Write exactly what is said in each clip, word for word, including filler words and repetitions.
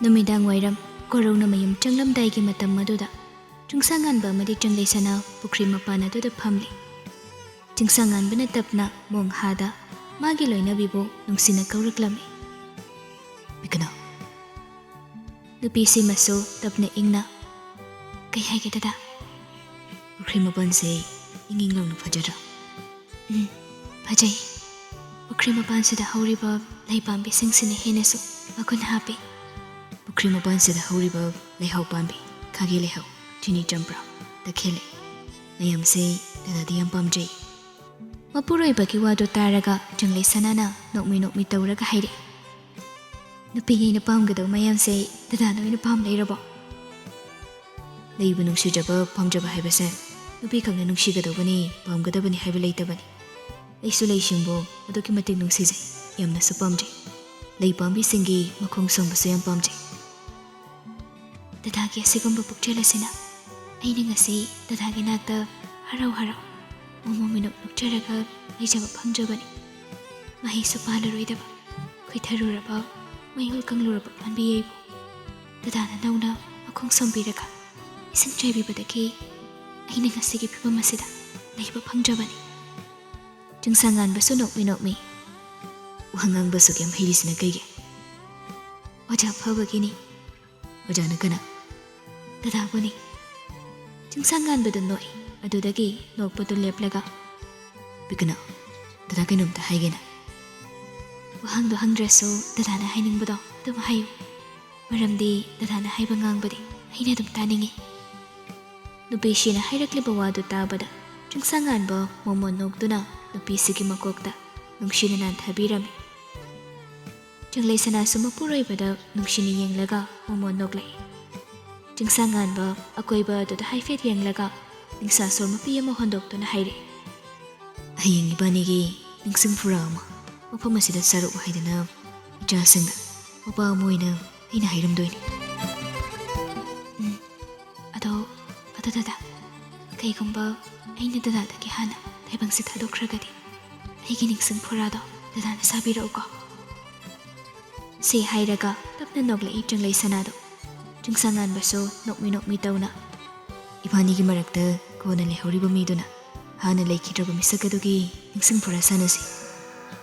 ꯅꯨꯃꯤꯗꯥꯡ ꯋꯥꯏꯔꯝ ꯀꯣꯔꯧꯅ ꯃꯌꯨꯝ ꯆꯪꯂꯝꯗꯥꯏꯒꯤ ꯃꯇꯝ ꯑꯗꯨꯗ ꯆꯤꯡꯁꯥꯡꯉꯥꯟꯕ ꯑꯃꯗꯤ ꯆꯪꯂꯩꯁꯅꯥ ꯄꯨꯈ꯭ꯔꯤ ꯃꯄꯥꯟ ꯑꯗꯨꯗ ꯐꯝꯂꯤ꯫ ꯆꯤꯡꯁꯥꯡꯉꯥꯟꯕꯅ ꯇꯞꯅ ꯃꯣꯡꯍꯥꯗ ꯃꯥꯒꯤ ꯂꯣꯏꯅꯕꯤꯕꯨ ꯅꯨꯡꯁꯤꯅ ꯀꯧꯔꯛꯂꯝꯃꯤ꯫ "ꯄꯤꯀꯅꯨ꯫" ꯅꯨꯄꯤꯁꯤꯃꯁꯨ ꯇꯞꯅ ꯏꯪꯅ, "ꯀꯩ ꯍꯥꯏꯒꯦ ꯗꯗꯥ?" "ꯄꯨꯈ꯭ꯔꯤ ꯃꯄꯥꯟꯁꯦ ꯏꯪ ꯏꯪ ꯂꯥꯎꯅ ꯐꯖꯗ꯭ꯔꯥ?" "ꯎꯝ, ꯐꯖꯩ꯫ ꯄꯨꯈ꯭ꯔꯤ ꯃꯄꯥꯟꯁꯤꯗ ꯍꯧꯔꯤꯕ ꯂꯩ ꯄꯥꯝꯕꯤꯁꯤꯡꯁꯤꯅ ꯍꯦꯟꯅꯁꯨ ꯃꯒꯨꯟ ꯍꯥꯞꯄꯤ꯫" "ꯄꯨꯈ꯭ꯔꯤ ꯃꯄꯥꯟꯁꯤꯗ ꯍꯧꯔꯤꯕ ꯂꯩꯍꯥꯎ ꯄꯥꯝꯕꯤ, ꯈꯥꯒꯤ ꯂꯩꯍꯥꯎ, ꯆꯤꯅꯤ ꯆꯝꯄ꯭ꯔꯥ, ꯇꯈꯦꯜꯂꯩ, ꯃꯌꯥꯝꯁꯦ ꯗꯗꯥꯗꯤ ꯌꯥꯝ ꯄꯥꯝꯖꯩ꯫" ꯃꯄꯨꯔꯣꯏꯕꯒꯤ ꯋꯥꯗꯨ ꯇꯥꯔꯒ ꯆꯪꯂꯩꯁꯅꯥꯅ ꯅꯣꯛꯃꯤ ꯅꯣꯛꯃꯤ ꯇꯧꯔꯒ ꯍꯥꯏꯔꯛꯏ, "ꯅꯨꯄꯤꯉꯩꯅ ꯄꯥꯝꯒꯗꯧ ꯃꯌꯥꯝꯁꯦ ꯗꯗꯥꯅ ꯑꯣꯏꯅ ꯄꯥꯝ ꯂꯩꯔꯕꯣ?" ꯂꯩꯕꯨ ꯅꯨꯡꯁꯤꯖꯕ ꯄꯥꯝꯖꯕ ꯍꯥꯏꯕꯁꯦ ꯅꯨꯄꯤꯈꯛꯅ ꯅꯨꯡꯁꯤꯒꯗꯧꯕꯅꯤ, ꯄꯥꯝꯒꯗꯕꯅꯤ ꯍꯥꯏꯕ ꯂꯩꯇꯕꯅꯤ꯫ ꯑꯩꯁꯨ ꯂꯩꯁꯤꯡꯕꯨ ꯑꯗꯨꯛꯀꯤ ꯃꯇꯤꯛ ꯅꯨꯡꯁꯤꯖꯩ, ꯌꯥꯝꯅꯁꯨ ꯄꯥꯝꯖꯩ꯫ ꯂꯩ ꯄꯥꯝꯕꯤꯁꯤꯡꯒꯤ ꯃꯈꯣꯡ ꯁꯣꯝꯕꯁꯨ ꯌꯥꯝ ꯄꯥꯝꯖꯩ꯫ ꯗꯗꯥꯒꯤ ꯑꯁꯤꯒꯨꯝꯕ ꯄꯨꯛꯆꯦꯜ ꯑꯁꯤꯅ ꯑꯩꯅ ꯉꯁꯤ ꯗꯗꯥꯒꯤ ꯅꯥꯛꯇ ꯍꯔꯥꯎ ꯍꯔꯥꯎ ꯃꯣꯃꯣ ꯃꯤꯅꯣꯛ ꯅꯣꯛꯆꯔꯒ ꯂꯩꯖꯕ ꯐꯪꯖꯕꯅꯤ꯫ ꯃꯍꯩꯁꯨ ꯄꯥꯜꯂꯔꯣꯏꯗꯕ, ꯈꯣꯏꯊꯔꯨꯔꯕ, ꯃꯌꯣꯜ ꯀꯪꯂꯨꯔꯕ ꯄꯥꯝꯕꯤ ꯑꯩꯕꯨ ꯗꯗꯥꯅ ꯅꯧꯅ ꯃꯈꯣꯡ ꯁꯣꯝꯕꯤꯔꯒ ꯏꯁꯤꯡ ꯆꯥꯏꯕꯤꯕꯗꯒꯤ ꯑꯩꯅ ꯉꯁꯤꯒꯤ ꯐꯤꯕꯝ ꯑꯁꯤꯗ ꯂꯩꯕ ꯐꯪꯖꯕꯅꯤ꯫" ꯆꯤꯡꯁꯥꯡꯉꯥꯟꯕꯁꯨ ꯅꯣꯛꯃꯤ ꯅꯣꯛꯃꯤ, "ꯋꯥ ꯉꯥꯡꯕꯁꯨ ꯌꯥꯝ ꯍꯩꯔꯤꯁꯤꯅ ꯀꯩꯒꯤ?" "ꯑꯣꯖꯥ ꯐꯕꯒꯤꯅꯤ꯫" "ꯑꯣꯖꯥꯅ ꯀꯅꯥ?" "ꯗꯗꯥꯕꯨꯅꯤ꯫" ꯆꯤꯡꯁꯥꯡꯉꯥꯟꯕꯗꯨ ꯅꯣꯛꯏ꯫ ꯑꯗꯨꯗꯒꯤ ꯅꯣꯛꯄꯗꯨ ꯂꯦꯞꯂꯒ, "ꯄꯤꯀꯅꯨ, ꯗꯗꯥ ꯀꯩꯅꯣꯝꯇ ꯍꯥꯏꯒꯦꯅ꯫" "ꯋꯥꯍꯪꯗꯣ ꯍꯪꯗ꯭ꯔꯁꯨ ꯗꯗꯥꯅ ꯍꯥꯏꯅꯤꯡꯕꯗꯣ ꯑꯗꯨꯝ ꯍꯥꯏꯌꯨ꯫ ꯃꯔꯝꯗꯤ ꯗꯗꯥꯅ ꯍꯥꯏꯕ ꯉꯥꯡꯕꯗꯤ ꯑꯩꯅ ꯑꯗꯨꯝ ꯇꯥꯅꯤꯡꯉꯤ꯫" ꯅꯨꯄꯤꯁꯤꯅ ꯍꯥꯏꯔꯛꯂꯤꯕ ꯋꯥꯗꯨ ꯇꯥꯕꯗ ꯆꯤꯡꯁꯥꯡꯉꯥꯟꯕ ꯃꯣꯃꯣꯟ ꯅꯣꯛꯇꯨꯅ ꯅꯨꯄꯤꯁꯤꯒꯤ ꯃꯀꯣꯛꯇ ꯅꯨꯡꯁꯤꯅ ꯅꯥꯟꯊꯕꯤꯔꯝꯃꯤ꯫ ꯆꯪꯂꯩꯁꯅꯥꯁꯨ ꯃꯄꯨꯔꯣꯏꯕꯗ ꯅꯨꯡꯁꯤꯅ ꯌꯦꯡꯂꯒ ꯃꯣꯃꯣꯟ ꯅꯣꯛꯂꯛꯏ꯫ ꯆꯤꯡꯁꯥꯡꯉꯥꯟꯕ ꯑꯀꯣꯏꯕ ꯑꯗꯨꯗ ꯍꯥꯏꯐꯦꯠ ꯌꯦꯡꯂꯒ ꯅꯤꯡꯁꯥ ꯁꯣꯔ ꯃꯄꯤ ꯑꯃ ꯍꯣꯟꯗꯣꯛꯇꯨꯅ ꯍꯥꯏꯔꯛꯏ, "ꯍꯌꯦꯡ ꯏꯕꯥꯅꯤꯒꯤ ꯅꯤꯡꯁꯤꯡ ꯐꯨꯔꯥ ꯑꯃ ꯃꯐꯝ ꯑꯁꯤꯗ ꯆꯥꯔꯛꯎ ꯍꯥꯏꯗꯅ ꯏꯆꯥꯁꯤꯡꯗ ꯃꯄꯥ ꯑꯃ ꯑꯣꯏꯅ ꯑꯩꯅ ꯍꯥꯏꯔꯝꯗꯣꯏꯅꯤ꯫" "ꯎꯝ, ꯑꯗꯣ, ꯑꯗꯣ ꯗꯗꯥ, ꯀꯩꯒꯨꯝꯕ ꯑꯩꯅ ꯗꯗꯥꯗꯒꯤ ꯍꯥꯟꯅ ꯇꯥꯏꯕꯪꯁꯦ ꯊꯥꯗꯣꯛꯈ꯭ꯔꯒꯗꯤ ꯑꯩꯒꯤ ꯅꯤꯡꯁꯤꯡ ꯐꯨꯔꯥꯗꯣ ꯗꯗꯥꯅ ꯁꯥꯕꯤꯔꯛꯎꯀꯣ꯫" ꯁꯤ ꯍꯥꯏꯔꯒ ꯇꯞ ꯅꯣꯛꯂꯛꯏ ꯆꯤꯡꯂꯩ ꯁꯅꯥꯗꯣ꯫ ꯆꯤꯡꯁꯥꯡꯉꯥꯟꯕꯁꯨ ꯅꯣꯛꯃꯤ ꯅꯣꯛꯃꯤ ꯇꯧꯅ, "ꯏꯕꯥꯅꯤꯒꯤ ꯃꯔꯛꯇ ꯀꯣꯟꯅ ꯂꯩꯍꯧꯔꯤꯕ ꯃꯤꯗꯨꯅ ꯍꯥꯟꯅ ꯂꯩꯈꯤꯗ꯭ꯔꯕ ꯃꯤꯁꯛ ꯑꯗꯨꯒꯤ ꯅꯤꯡꯁꯤꯡ ꯐꯨꯔꯥ ꯁꯥꯟꯅꯁꯤ꯫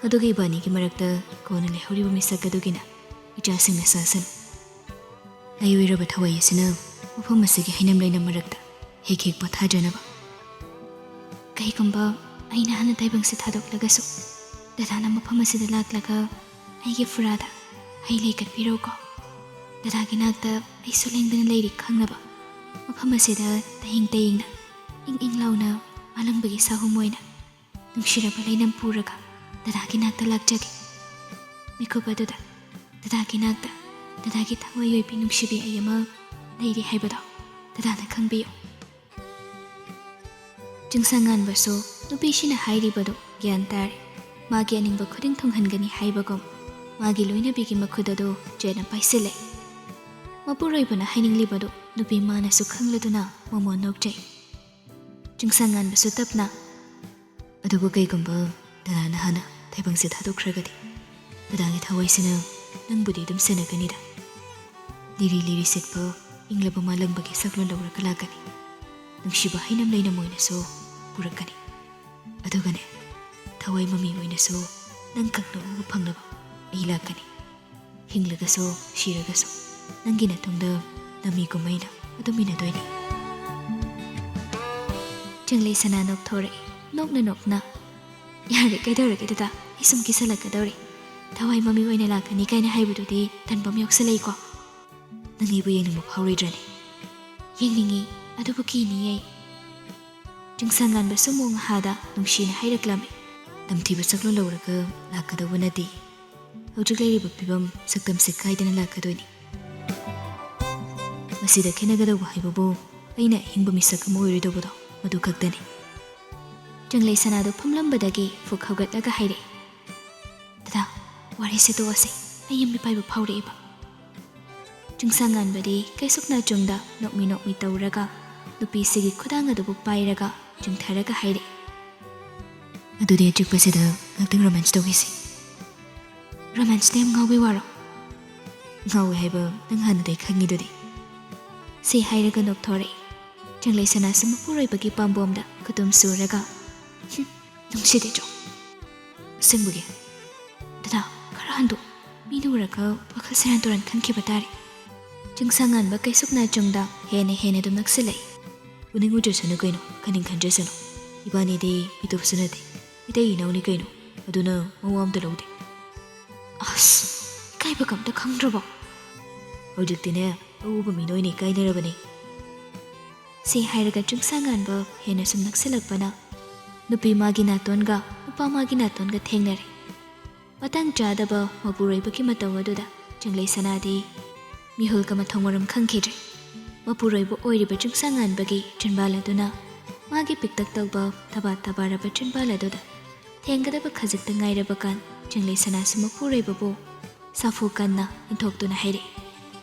ꯑꯗꯨꯒ ꯏꯕꯥꯅꯤꯒꯤ ꯃꯔꯛꯇ ꯀꯣꯟꯅ ꯂꯩꯍꯧꯔꯤꯕ ꯃꯤꯁꯛ ꯑꯗꯨꯒꯤꯅ ꯏꯆꯥꯁꯤꯡꯅ ꯁꯥꯁꯅꯨ꯫ ꯂꯩꯔꯣꯏꯔꯕ ꯊꯋꯥꯏ ꯑꯁꯤꯅ ꯃꯐꯝ ꯑꯁꯤꯒꯤ ꯍꯩꯅꯝ ꯂꯩꯅꯝ ꯃꯔꯛꯇ ꯍꯦꯛ ꯍꯦꯛ ꯄꯣꯊꯥꯖꯅꯕ꯫ ꯀꯩꯒꯨꯝꯕ ꯑꯩꯅ ꯍꯥꯟꯅ ꯇꯥꯏꯕꯪꯁꯦ ꯊꯥꯗꯣꯛꯂꯒꯁꯨ, ꯗꯗꯥꯅ ꯃꯐꯝ ꯑꯁꯤꯗ ꯂꯥꯛꯂꯒ ꯑꯩꯒꯤ ꯐꯨꯔꯥꯗ ꯍꯩ ꯂꯩ ꯀꯠꯄꯤꯔꯧꯀꯣ꯫ ꯗꯗꯥꯒꯤ ꯅꯥꯛꯇ ꯑꯩꯁꯨ ꯂꯦꯡꯗꯅ ꯂꯩꯔꯤ ꯈꯪꯅꯕ꯫ ꯃꯐꯝ ꯑꯁꯤꯗ ꯇꯌꯦꯡ ꯇꯌꯦꯡꯅ, ꯏꯪ ꯏꯪ ꯂꯥꯎꯅ ꯃꯥꯂꯪꯕꯒꯤ ꯁꯥꯍꯨꯝ ꯑꯣꯏꯅ ꯅꯨꯡꯁꯤꯔꯕ ꯂꯩꯅꯝ ꯄꯨꯔꯒ ꯗꯗꯥꯒꯤ ꯅꯥꯛꯇ ꯂꯥꯛꯆꯒꯦ꯫ ꯃꯤꯀꯨꯞ ꯑꯗꯨꯗ ꯗꯗꯥꯒꯤ ꯅꯥꯛꯇ ꯗꯗꯥꯒꯤ ꯊꯋꯥꯏ ꯑꯣꯏꯕꯤ ꯅꯨꯡꯁꯤꯕꯤ ꯑꯩ ꯑꯃ ꯂꯩꯔꯤ ꯍꯥꯏꯕꯗꯣ ꯗꯗꯥꯅ ꯈꯪꯕꯤꯌꯨ꯫" ꯆꯤꯡꯁꯥꯡꯉꯥꯟꯕꯁꯨ ꯅꯨꯄꯤꯁꯤꯅ ꯍꯥꯏꯔꯤꯕꯗꯨ ꯒ꯭ꯌꯥꯟ ꯇꯥꯔꯦ꯫ ꯃꯥꯒꯤ ꯑꯅꯤꯡꯕ ꯈꯨꯗꯤꯡ ꯊꯨꯡꯍꯟꯒꯅꯤ ꯍꯥꯏꯕꯒꯨꯝ ꯃꯥꯒꯤ ꯂꯣꯏꯅꯕꯤꯒꯤ ꯃꯈꯨꯠ ꯑꯗꯨ ꯆꯦꯠꯅ ꯄꯥꯏꯁꯤꯜꯂꯦ꯫ ꯃꯄꯨꯔꯣꯏꯕꯅ ꯍꯥꯏꯅꯤꯡꯂꯤꯕꯗꯨ ꯅꯨꯄꯤ ꯃꯥꯅꯁꯨ ꯈꯪꯂꯗꯨꯅ ꯃꯃꯣꯟ ꯅꯣꯛꯆꯩ꯫ ꯆꯤꯡꯁꯥꯡꯉꯥꯟꯕꯁꯨ ꯇꯞꯅ, "ꯑꯗꯨꯕꯨ ꯀꯩꯒꯨꯝꯕ ꯗꯗꯥꯅ ꯍꯥꯟꯅ ꯇꯥꯏꯕꯪꯁꯦ ꯊꯥꯗꯣꯛꯈ꯭ꯔꯒꯗꯤ, ꯗꯗꯥꯒꯤ ꯊꯋꯥꯏꯁꯤꯅ ꯅꯪꯕꯨꯗꯤ ꯑꯗꯨꯝ ꯁꯦꯟꯅꯒꯅꯤꯗ꯫ ꯂꯤꯔꯤ ꯂꯤꯔꯤ ꯁꯤꯠꯄ ꯏꯪꯂꯕ ꯃꯥꯂꯪꯕꯒꯤ ꯁꯛꯂꯣꯟ ꯂꯧꯔꯒ ꯂꯥꯛꯀꯅꯤ꯫ ꯅꯨꯡꯁꯤꯕ ꯍꯩꯅꯝ ꯂꯩꯅꯝ ꯑꯣꯏꯅꯁꯨ ꯄꯨꯔꯛꯀꯅꯤ꯫ ꯑꯗꯨꯒꯅꯦ, ꯊꯋꯥꯏ ꯃꯃꯤ ꯑꯣꯏꯅꯁꯨ ꯅꯪ ꯈꯛꯅ ꯎꯕ ꯐꯪꯅꯕ ꯑꯩ ꯂꯥꯛꯀꯅꯤ꯫ ꯍꯤꯡꯂꯒꯁꯨ ꯁꯤꯔꯒꯁꯨ ꯅꯪꯒꯤ ꯅꯇꯨꯡꯗ ꯅꯃꯤꯒꯨꯝ ꯑꯩꯅ ꯑꯗꯨꯝ ꯏꯟꯅꯗꯣꯏꯅꯤ꯫" ꯆꯤꯡꯂꯩ ꯁꯅꯥ ꯅꯣꯛꯊꯣꯔꯛꯏ, ꯅꯣꯛꯅ ꯅꯣꯛꯅ꯫ "ꯌꯥꯔꯦ, ꯀꯩꯗꯧꯔꯒꯦ ꯗꯗꯥ? ꯑꯩ ꯁꯨꯝ ꯀꯤꯁꯜꯂꯛꯀꯗꯧꯔꯦ꯫ ꯊꯋꯥꯏ ꯃꯃꯤ ꯑꯣꯏꯅ ꯂꯥꯛꯀꯅꯤ ꯀꯥꯏꯅ ꯍꯥꯏꯕꯗꯨꯗꯤ ꯇꯟꯕ ꯑꯃ ꯌꯥꯎꯁꯜꯂꯛꯏꯀꯣ꯫ ꯅꯪ ꯑꯩꯕꯨ ꯌꯦꯡꯅꯤꯡꯕ ꯐꯥꯎꯔꯣꯏꯗ꯭ꯔꯅꯦ?" "ꯌꯦꯡꯅꯤꯡꯉꯤ, ꯑꯗꯨꯕꯨ ꯀꯤꯅꯤꯌꯦ ꯑꯩ꯫" ꯆꯤꯡꯁꯥꯡꯉꯥꯟꯕꯁꯨ ꯃꯣꯡ ꯍꯥꯗ ꯅꯨꯡꯁꯤꯅ ꯍꯥꯏꯔꯛꯂꯝꯃꯤ꯫ "ꯇꯝꯊꯤꯕ ꯁꯛꯂꯣꯟ ꯂꯧꯔꯒ ꯂꯥꯛꯀꯗꯧꯕ ꯅꯠꯇꯦ꯫ ꯍꯧꯖꯤꯛ ꯂꯩꯔꯤꯕ ꯐꯤꯕꯝ ꯁꯛꯇꯝꯁꯤ ꯀꯥꯏꯗꯅ ꯂꯥꯛꯀꯗꯣꯏꯅꯤ꯫ ꯃꯁꯤꯗ ꯈꯦꯠꯅꯒꯗꯧꯕ ꯍꯥꯏꯕꯕꯨ ꯑꯩꯅ ꯑꯍꯤꯡꯕ ꯃꯤꯁꯛ ꯑꯃ ꯑꯣꯏꯔꯣꯏꯗꯧꯕꯗꯣ, ꯃꯗꯨ ꯈꯛꯇꯅꯤ꯫" ꯆꯤꯡꯂꯩ ꯁꯅꯥꯗꯨ ꯐꯝꯂꯝꯕꯗꯒꯤ ꯐꯨꯛ ꯍꯧꯒꯠꯂꯒ ꯍꯥꯏꯔꯛꯏ, "ꯗꯗꯥ, ꯋꯥꯔꯤꯁꯦ ꯇꯣꯛꯑꯁꯦ꯫ ꯑꯩ ꯌꯨꯝ ꯃꯤꯄꯥꯏꯕ ꯐꯥꯎꯔꯛꯑꯦꯕ꯫" ꯆꯤꯡꯁꯥꯡꯉꯥꯟꯕꯗꯤ ꯀꯩꯁꯨꯛ ꯅꯥꯆꯨꯡꯗ ꯅꯣꯛꯃꯤ ꯅꯣꯛꯃꯤ ꯇꯧꯔꯒ ꯅꯨꯄꯤꯁꯤꯒꯤ ꯈꯨꯗꯥꯡ ꯑꯗꯨꯕꯨ ꯄꯥꯏꯔꯒ ꯆꯤꯡꯊꯔꯒ ꯍꯥꯏꯔꯛꯏ, "ꯑꯗꯨꯗꯤ ꯑꯆꯤꯛꯄꯁꯤꯗ ꯉꯥꯛꯇꯪ ꯔꯣꯃꯥꯟꯁ ꯇꯧꯈꯤꯁꯤ꯫" "ꯔꯣꯃꯥꯟꯁꯇ ꯌꯥꯝ ꯉꯥꯎꯕꯩ ꯋꯥꯔꯣ?" "ꯉꯥꯎꯋꯦ ꯍꯥꯏꯕ ꯅꯪ ꯍꯥꯟꯅꯗꯩ ꯈꯪꯉꯤꯗꯨꯗꯤ?" ꯁꯤ ꯍꯥꯏꯔꯒ ꯅꯣꯛꯊꯣꯔꯛꯏ꯫ ꯆꯤꯡꯂꯩ ꯁꯅꯥꯁꯨ ꯃꯄꯨꯔꯣꯏꯕꯒꯤ ꯄꯥꯝꯕꯣꯝꯗ ꯈꯨꯇꯨꯝ ꯁꯨꯔꯒ, "ꯍꯨꯝ, ꯅꯨꯡꯁꯤꯗꯦ ꯆꯣ꯫ ꯑꯁꯦꯡꯕꯒꯤ? ꯗꯗꯥ, ꯈꯔ ꯍꯟꯗꯣꯛ꯫ ꯃꯤꯅ ꯎꯔꯒ ꯋꯥꯈꯜ ꯁꯦꯔꯥꯟ ꯇꯨꯔꯥꯟ ꯈꯟꯈꯤꯕ ꯇꯥꯔꯦ꯫" ꯆꯤꯡꯁꯥꯡ ꯉꯥꯟꯕ ꯀꯩꯁꯨꯛ ꯅꯥꯆꯨꯡꯗ ꯍꯦꯟꯅ ꯍꯦꯟꯅ ꯑꯗꯨꯝ ꯅꯛꯁꯤꯜꯂꯛꯏ꯫ "ꯎꯅꯤꯡꯉꯨꯗ꯭ꯔꯁꯅꯨ ꯀꯩꯅꯣ, ꯈꯟꯅꯤꯡ ꯈꯟꯖꯁꯅꯨ꯫ ꯏꯕꯥꯅꯤꯗꯤ ꯃꯤꯇꯣꯞꯁꯨ ꯅꯠꯇꯦ, ꯏꯇꯩ ꯏꯅꯥꯎꯅꯤ ꯀꯩꯅꯣ, ꯑꯗꯨꯅ ꯃꯋꯥ ꯑꯝꯇ ꯂꯧꯗꯦ꯫" "ꯑꯁ, ꯏꯀꯥꯏꯕꯒ ꯑꯝꯇ ꯈꯪꯗ꯭ꯔꯕꯣ?" "ꯍꯧꯖꯤꯛꯇꯤꯅꯦ, ꯑꯎꯕ ꯃꯤ ꯂꯣꯏꯅ ꯏꯀꯥꯏꯅꯔꯕꯅꯤ꯫" ꯁꯤ ꯍꯥꯏꯔꯒ ꯆꯤꯡꯁꯥꯡ ꯉꯥꯟꯕ ꯍꯦꯟꯅ ꯁꯨꯝ ꯅꯛꯁꯤꯜꯂꯛꯄꯅ ꯅꯨꯄꯤ ꯃꯥꯒꯤ ꯅꯥꯇꯣꯟꯒ ꯅꯨꯄꯥ ꯃꯥꯒꯤ ꯅꯥꯇꯣꯟꯒ ꯊꯦꯡꯅꯔꯦ꯫ ꯃꯇꯥꯡ ꯆꯥꯗꯕ ꯃꯄꯨꯔꯣꯏꯕꯒꯤ ꯃꯇꯧ ꯑꯗꯨꯗ ꯆꯤꯡꯂꯩ ꯁꯅꯥꯗꯤ ꯃꯤꯍꯨꯜꯒ ꯃꯊꯣꯡ ꯃꯔꯝ ꯈꯪꯈꯤꯗ꯭ꯔꯦ꯫ ꯃꯄꯨꯔꯣꯏꯕ ꯑꯣꯏꯔꯤꯕ ꯆꯤꯡꯁꯥꯡ ꯉꯥꯟꯕꯒꯤ ꯆꯤꯟꯕꯥꯜ ꯑꯗꯨꯅ ꯃꯥꯒꯤ ꯄꯤꯛꯇꯛ ꯇꯧꯕ ꯊꯕꯥ ꯊꯕꯥꯔꯕ ꯆꯤꯟꯕꯥꯜ ꯑꯗꯨꯗ ꯊꯦꯡꯒꯗꯕ ꯈꯖꯤꯛꯇ ꯉꯥꯏꯔꯕ ꯀꯥꯟ ꯆꯤꯡꯂꯩ ꯁꯅꯥꯁꯨ ꯃꯄꯨꯔꯣꯏꯕꯕꯨ ꯁꯥꯐꯨ ꯀꯟꯅ ꯏꯟꯊꯣꯛꯇꯨꯅ ꯍꯥꯏꯔꯛꯏ,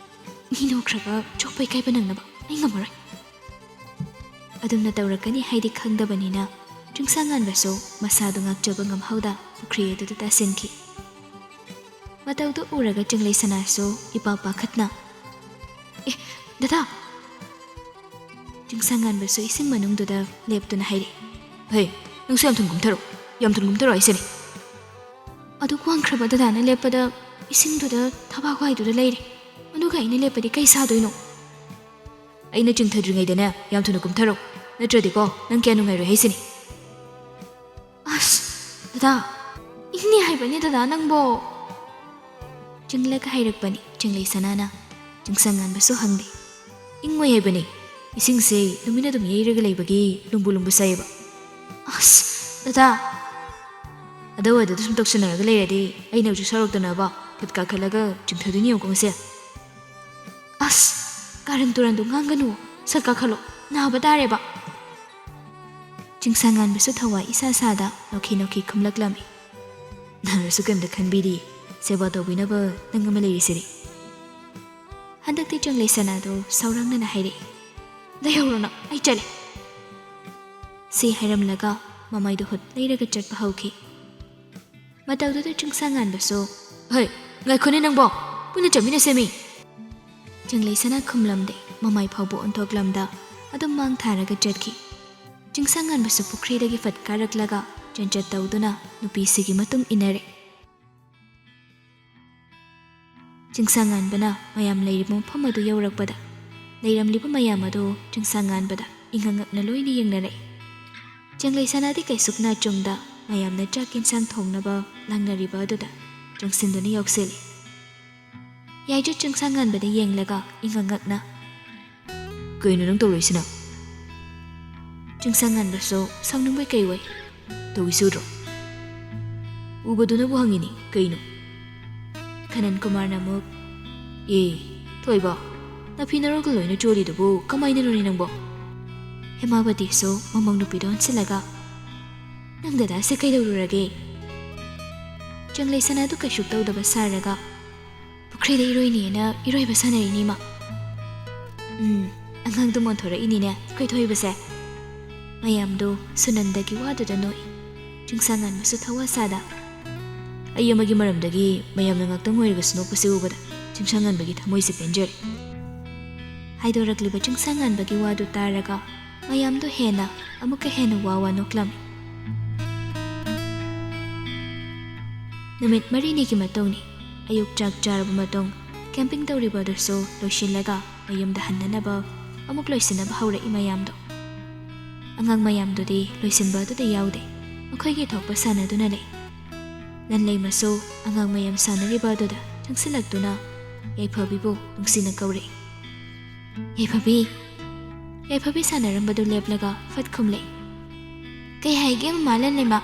"ꯃꯤ ꯅꯣꯛꯈ꯭ꯔꯒ ꯆꯣꯞꯄ ꯏꯀꯥꯏꯕ ꯅꯪꯅꯕ ꯑꯩ ꯉꯝꯃꯔꯣꯏ꯫" ꯑꯗꯨꯝꯅ ꯇꯧꯔꯛꯀꯅꯤ ꯍꯥꯏꯗꯤ ꯈꯪꯗꯕꯅꯤꯅ ꯆꯤꯡꯁꯥꯡ ꯉꯥꯟꯕꯁꯨ ꯃꯁꯥꯗꯨ ꯉꯥꯛꯆꯕ ꯉꯝꯍꯧꯗ ꯄꯨꯈ꯭ꯔꯤ ꯑꯗꯨꯗ ꯇꯥꯁꯤꯟꯈꯤ꯫ ꯃꯇꯧꯗꯨ ꯎꯔꯒ ꯆꯤꯡꯂꯩ ꯁꯅꯥꯁꯨ ꯏꯄꯥ ꯄꯥꯈꯠꯅ, "ꯑꯦ, ꯗꯗꯥ!" ꯆꯤꯡꯁꯥꯡ ꯉꯥꯟꯕꯁꯨ ꯏꯁꯤꯡ ꯃꯅꯨꯡꯗꯨꯗ ꯂꯦꯞꯇꯨꯅ ꯍꯥꯏꯔꯛꯏ, "ꯍꯩ, ꯅꯪꯁꯨ ꯌꯥꯝ ꯊꯨꯅ ꯀꯨꯝꯊꯔꯣ, ꯌꯥꯝ ꯊꯨꯅ ꯀꯨꯝꯊꯔꯣ ꯍꯥꯏꯁꯤꯅꯤ꯫" ꯑꯗꯨꯛ ꯋꯥꯡꯈ꯭ꯔꯕ ꯗꯗꯥꯅ ꯂꯦꯞꯄꯗ ꯏꯁꯤꯡꯗꯨꯗ ꯊꯕꯥꯛ ꯋꯥꯏꯗꯨꯗ ꯂꯩꯔꯦ꯫ ꯑꯗꯨꯒ ꯑꯩꯅ ꯂꯦꯞꯄꯗꯤ ꯀꯩ ꯁꯥꯗꯣꯏꯅꯣ? "ꯑꯩꯅ ꯆꯤꯡꯊꯗ꯭ꯔꯤꯉꯩꯗꯅꯦ ꯌꯥꯝ ꯊꯨꯅ ꯀꯨꯝꯊꯔꯣ, ꯅꯠꯇ꯭ꯔꯗꯤꯀꯣ ꯅꯪ ꯀꯌꯥ ꯅꯨꯡꯉꯥꯏꯔꯣꯏ ꯍꯥꯏꯁꯤꯅꯤ꯫" "ꯑꯁ, ꯗꯗꯥ, ꯏꯪꯅꯤ ꯍꯥꯏꯕꯅꯦ ꯗꯗꯥ ꯅꯪꯕꯣ꯫" ꯆꯤꯡꯂꯒ ꯍꯥꯏꯔꯛꯄꯅꯤ ꯆꯤꯡꯂꯩ ꯁꯅꯥꯅ꯫ ꯆꯤꯡꯁꯥꯡ ꯉꯥꯟꯕꯁꯨ ꯍꯪꯂꯤ, "ꯏꯪꯉꯣꯏ ꯍꯥꯏꯕꯅꯤ, ꯏꯁꯤꯡꯁꯦ ꯅꯨꯃꯤꯠꯅ ꯑꯗꯨꯝ ꯌꯩꯔꯒ ꯂꯩꯕꯒꯤ ꯂꯨꯝꯕꯨ ꯂꯨꯝꯕꯨ ꯁꯥꯏꯌꯦꯕ꯫" "ꯑꯁ, ꯗꯗꯥ!" "ꯑꯗꯋꯥꯏꯗꯨꯗ ꯁꯨꯝ ꯇꯧꯁꯟꯅꯔꯒ ꯂꯩꯔꯗꯤ ꯑꯩꯅ ꯍꯧꯖꯤꯛ ꯁꯣꯔꯣꯛꯇꯅꯕ ꯊꯠ ꯀꯥꯈꯠꯂꯒ ꯆꯤꯡꯊꯗꯣꯏꯅꯤ ꯌꯦꯡꯉꯨꯀꯣ ꯉꯁꯤ꯫" "ꯑꯁ, ꯀꯥꯔꯟ ꯇꯨꯔꯟꯗꯣ ꯉꯥꯡꯒꯅꯨ, ꯁꯠ ꯀꯥꯈꯠꯂꯣ, ꯅꯥꯕ ꯇꯥꯔꯦꯕ꯫" ꯆꯤꯡꯁꯥꯡ ꯉꯥꯟꯕꯁꯨ ꯊꯋꯥꯏ ꯏꯁꯥ ꯁꯥꯗ ꯅꯣꯛꯈꯤ ꯅꯣꯛꯈꯤ ꯈꯨꯝꯂꯛꯂꯝꯃꯤ꯫ "ꯅꯥꯔꯁꯨ ꯀꯩꯝꯇ ꯈꯟꯕꯤꯗꯦ, ꯁꯦꯕꯥ ꯇꯧꯕꯤꯅꯕ ꯅꯪ ꯑꯃ ꯂꯩꯔꯤꯁꯤꯗꯤ꯫" ꯍꯟꯗꯛꯇꯤ ꯆꯤꯡꯂꯩ ꯁꯅꯥꯗꯣ ꯁꯥꯎꯔꯥꯡꯅꯅ ꯍꯥꯏꯔꯛꯏ, "ꯂꯩꯍꯧꯔꯣ ꯅꯪ, ꯑꯩ ꯆꯠꯂꯦ꯫" ꯁꯤ ꯍꯥꯏꯔꯝꯂꯒ ꯃꯃꯥꯏꯗꯣ ꯍꯨꯠ ꯂꯩꯔꯒ ꯆꯠꯄ ꯍꯧꯈꯤ꯫ ꯃꯇꯧꯗꯨꯗ ꯆꯤꯡꯁꯥꯡ ꯉꯥꯟꯕꯁꯨ, "ꯍꯩ, ꯉꯥꯏꯈꯣꯅꯦ ꯅꯪꯕꯣ!" ꯄꯨꯟꯅ ꯆꯠꯃꯤꯟꯅꯁꯦꯃꯤ꯫ ꯆꯤꯡꯂꯩ ꯁꯅꯥ ꯈꯨꯝꯂꯝꯗꯦ, ꯃꯃꯥꯏ ꯐꯥꯎꯕ ꯑꯣꯟꯊꯣꯛꯂꯝꯗ ꯑꯗꯨꯝ ꯃꯥꯡ ꯊꯥꯔꯒ ꯆꯠꯈꯤ꯫ ꯆꯤꯡꯁꯥꯡꯉꯥꯟꯕꯁꯨ ꯄꯨꯈ꯭ꯔꯤꯗꯒꯤ ꯐꯠ ꯀꯥꯔꯛꯂꯒ ꯆꯦꯟꯆꯠ ꯇꯧꯗꯨꯅ ꯅꯨꯄꯤꯁꯤꯒꯤ ꯃꯇꯨꯡ ꯏꯟꯅꯔꯦ꯫ ꯆꯤꯡꯁꯥꯡꯉꯥꯟꯕꯅ ꯃꯌꯥꯝ ꯂꯩꯔꯤꯕ ꯃꯐꯝ ꯑꯗꯨ ꯌꯧꯔꯛꯄꯗ ꯂꯩꯔꯝꯂꯤꯕ ꯃꯌꯥꯝ ꯑꯗꯨ ꯆꯤꯡꯁꯥꯡꯉꯥꯟꯕꯗ ꯏꯉꯛ ꯉꯛꯅ ꯂꯣꯏꯅ ꯌꯦꯡꯅꯔꯛꯏ꯫ ꯆꯤꯡꯂꯩ ꯁꯅꯥꯗꯤ ꯀꯩꯁꯨꯛ ꯅꯥꯆꯨꯡꯗ ꯃꯌꯥꯝꯅ ꯆꯥꯛ ꯌꯦꯟꯁꯥꯡ ꯊꯣꯡꯅꯕ ꯂꯥꯡꯅꯔꯤꯕ ꯑꯗꯨꯗ ꯆꯪꯁꯤꯟꯗꯨꯅ ꯌꯥꯎꯁꯤꯜꯂꯤ꯫ ꯌꯥꯏꯖꯨ ꯆꯤꯡꯁꯥꯡꯉꯥꯟꯕꯗ ꯌꯦꯡꯂꯒ ꯏꯉꯛ ꯉꯛꯅ, "ꯀꯩꯅꯣ ꯅꯪ ꯇꯧꯔꯛꯏꯁꯤꯅ?" ꯆꯤꯡꯁꯥꯡꯉꯥꯟꯕꯁꯨ ꯁꯥꯎꯅꯤꯡꯕꯣꯏ ꯀꯩꯕꯣꯏ, "ꯇꯧꯏꯁꯤ ꯎꯗ꯭ꯔꯣ?" "ꯎꯕꯗꯨꯅꯕꯨ ꯍꯪꯉꯤꯅꯤ, ꯀꯩꯅꯣ?" ꯈꯅꯟ ꯀꯨꯃꯥꯔꯅ ꯑꯃꯨꯛ, "ꯑꯦ, ꯊꯣꯏꯕ, ꯅꯐꯤ ꯅꯔꯣꯜꯒ ꯂꯣꯏꯅ ꯆꯣꯜꯂꯤꯗꯨꯕꯨ ꯀꯃꯥꯏꯅꯅꯣꯅꯦ ꯅꯪꯕꯣ?" ꯍꯦꯃꯥꯕꯇꯤꯁꯨ ꯃꯃꯧ ꯅꯨꯄꯤꯗ ꯑꯣꯟꯁꯤꯜꯂꯒ, "ꯅꯪ ꯗꯗꯥꯁꯦ ꯀꯩꯗꯧꯔꯨꯔꯒꯦ?" ꯆꯤꯡꯂꯩ ꯁꯅꯥꯗꯨ ꯀꯩꯁꯨ ꯇꯧꯗꯕ ꯁꯥꯔꯒ, "ꯄꯨꯈ꯭ꯔꯤꯗ ꯏꯔꯣꯏꯅꯤꯅ ꯏꯔꯣꯏꯕ ꯁꯥꯟꯅꯔꯤꯅꯤ ꯏꯃꯥ꯫" "ꯎꯝ, ꯑꯉꯥꯡꯗꯣ ꯃꯣꯟꯊꯣꯔꯛꯏꯅꯤꯅꯦ ꯄꯨꯈ꯭ꯔꯤ ꯊꯣꯛꯏꯕꯁꯦ꯫" ꯃꯌꯥꯝꯗꯣ ꯁꯨꯅꯟꯗꯒꯤ ꯋꯥꯗꯨꯗ ꯅꯣꯛꯏ꯫ ꯆꯤꯡꯁꯥꯡꯉꯥꯟꯕꯁꯨ ꯊꯋꯥ ꯁꯥꯗ, "ꯑꯩ ꯑꯃꯒꯤ ꯃꯔꯝꯗꯒꯤ ꯃꯌꯥꯝꯅ ꯉꯥꯛꯇꯪ ꯑꯣꯏꯔꯒꯁꯨ ꯅꯣꯛꯄꯁꯤ ꯎꯕꯗ ꯆꯤꯡꯁꯥꯡꯉꯥꯟꯕꯒꯤ ꯊꯃꯣꯏꯁꯦ ꯄꯦꯟꯖꯔꯦ꯫" ꯍꯥꯏꯗꯣꯔꯛꯂꯤꯕ ꯆꯤꯡꯁꯥꯡꯉꯥꯟꯕꯒꯤ ꯋꯥꯗꯨ ꯇꯥꯔꯒ ꯃꯌꯥꯝꯗꯣ ꯍꯦꯟꯅ, ꯑꯃꯨꯛꯀ ꯍꯦꯟꯅ ꯋꯥ ꯋꯥ ꯅꯣꯛꯂꯝꯃꯤ꯫ ꯅꯨꯃꯤꯠ ꯃꯔꯤꯅꯤꯒꯤ ꯃꯇꯨꯡꯅꯤ꯫ ꯑꯌꯨꯛ ꯆꯥꯛ ꯆꯥꯔꯕ ꯃꯇꯨꯡ ꯀꯦꯝꯄꯤꯡ ꯇꯧꯔꯤꯕ ꯑꯗꯨꯁꯨ ꯂꯣꯏꯁꯤꯜꯂꯒ ꯃꯌꯨꯝꯗ ꯍꯟꯅꯅꯕ ꯑꯃꯨꯛ ꯂꯣꯏꯁꯤꯟꯅꯕ ꯍꯧꯔꯛꯏ ꯃꯌꯥꯝꯗꯣ꯫ ꯑꯉꯥꯡ ꯃꯌꯥꯝꯗꯨꯗꯤ ꯂꯣꯏꯁꯤꯟꯕ ꯑꯗꯨꯗ ꯌꯥꯎꯗꯦ꯫ ꯃꯈꯣꯏꯒꯤ ꯊꯣꯛꯄ ꯁꯥꯟꯅꯗꯨꯅ ꯂꯩ꯫ ꯂꯟꯂꯩꯃꯁꯨ ꯑꯉꯥꯡ ꯃꯌꯥꯝ ꯁꯥꯟꯅꯔꯤꯕ ꯑꯗꯨꯗ ꯆꯪꯁꯤꯜꯂꯛꯇꯨꯅ ꯌꯥꯏꯐꯕꯤꯕꯨ ꯅꯨꯡꯁꯤꯅ ꯀꯧꯔꯛꯏ꯫ "ꯌꯥꯏꯐꯕꯤ!" ꯌꯥꯏꯐꯕꯤ ꯁꯥꯟꯅꯔꯝꯕꯗꯨ ꯂꯦꯞꯂꯒ ꯐꯠ ꯈꯨꯝꯂꯛꯏ꯫ "ꯀꯩ ꯍꯥꯏꯒꯦ, ꯃꯃꯥ ꯂꯟꯂꯩꯃ?"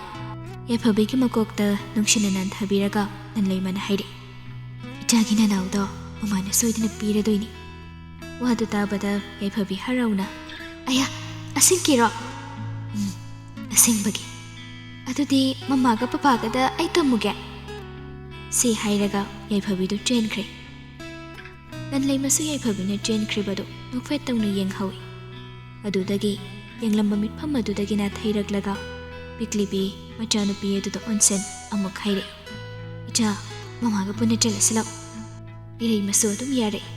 ꯌꯥꯏꯐꯕꯤꯒꯤ ꯃꯀꯣꯛꯇ ꯅꯨꯡꯁꯤꯅ ꯅꯥꯟꯊꯕꯤꯔꯒ ꯂꯟꯂꯩꯃꯅ ꯍꯥꯏꯔꯛꯏ, "ꯏꯆꯥꯒꯤ ꯅꯅꯥꯎꯗꯣ ꯃꯃꯥꯅ ꯁꯣꯏꯗꯅ ꯄꯤꯔꯗꯣꯏꯅꯤ꯫" ꯋꯥꯗꯨ ꯇꯥꯕꯗ ꯌꯥꯏꯐꯕꯤ ꯍꯔꯥꯎꯅ, "ꯑꯌꯥ, ꯑꯁꯦꯡꯀꯤꯔꯣ?" "ꯎꯝ, ꯑꯁꯦꯡꯕꯒꯤ꯫" "ꯑꯗꯨꯗꯤ ꯃꯃꯥꯒ ꯄꯄꯥꯒꯗ ꯑꯩ ꯇꯝꯃꯨꯒꯦ꯫" ꯁꯤ ꯍꯥꯏꯔꯒ ꯌꯥꯏꯐꯕꯤꯗꯨ ꯆꯦꯟꯈ꯭ꯔꯦ꯫ ꯂꯟꯂꯩꯃꯁꯨ ꯌꯥꯏꯐꯕꯤꯅ ꯆꯦꯟꯈ꯭ꯔꯤꯕꯗꯨ ꯅꯣꯛꯐꯦꯠ ꯇꯧꯅ ꯌꯦꯡꯍꯧꯏ꯫ ꯑꯗꯨꯗꯒꯤ ꯌꯦꯡꯂꯝꯕ ꯃꯤꯠꯐꯝ ꯑꯗꯨꯗꯒꯤ ꯅꯥꯊꯩꯔꯛꯂꯒ ꯄꯤꯛꯂꯤꯕꯤ ꯃꯆꯥꯅꯨꯄꯤ ꯑꯗꯨꯗ ꯑꯣꯟꯁꯤꯟ ꯑꯃꯨꯛ ꯍꯥꯏꯔꯛꯏ, "ꯏꯆꯥ, ꯃꯃꯥꯒ ꯄꯨꯟꯅ ꯆꯠꯂꯁꯤ ꯂꯥꯛꯑꯣ꯫" ꯏꯔꯩꯃꯁꯨ ꯑꯗꯨꯝ ꯌꯥꯔꯛꯏ꯫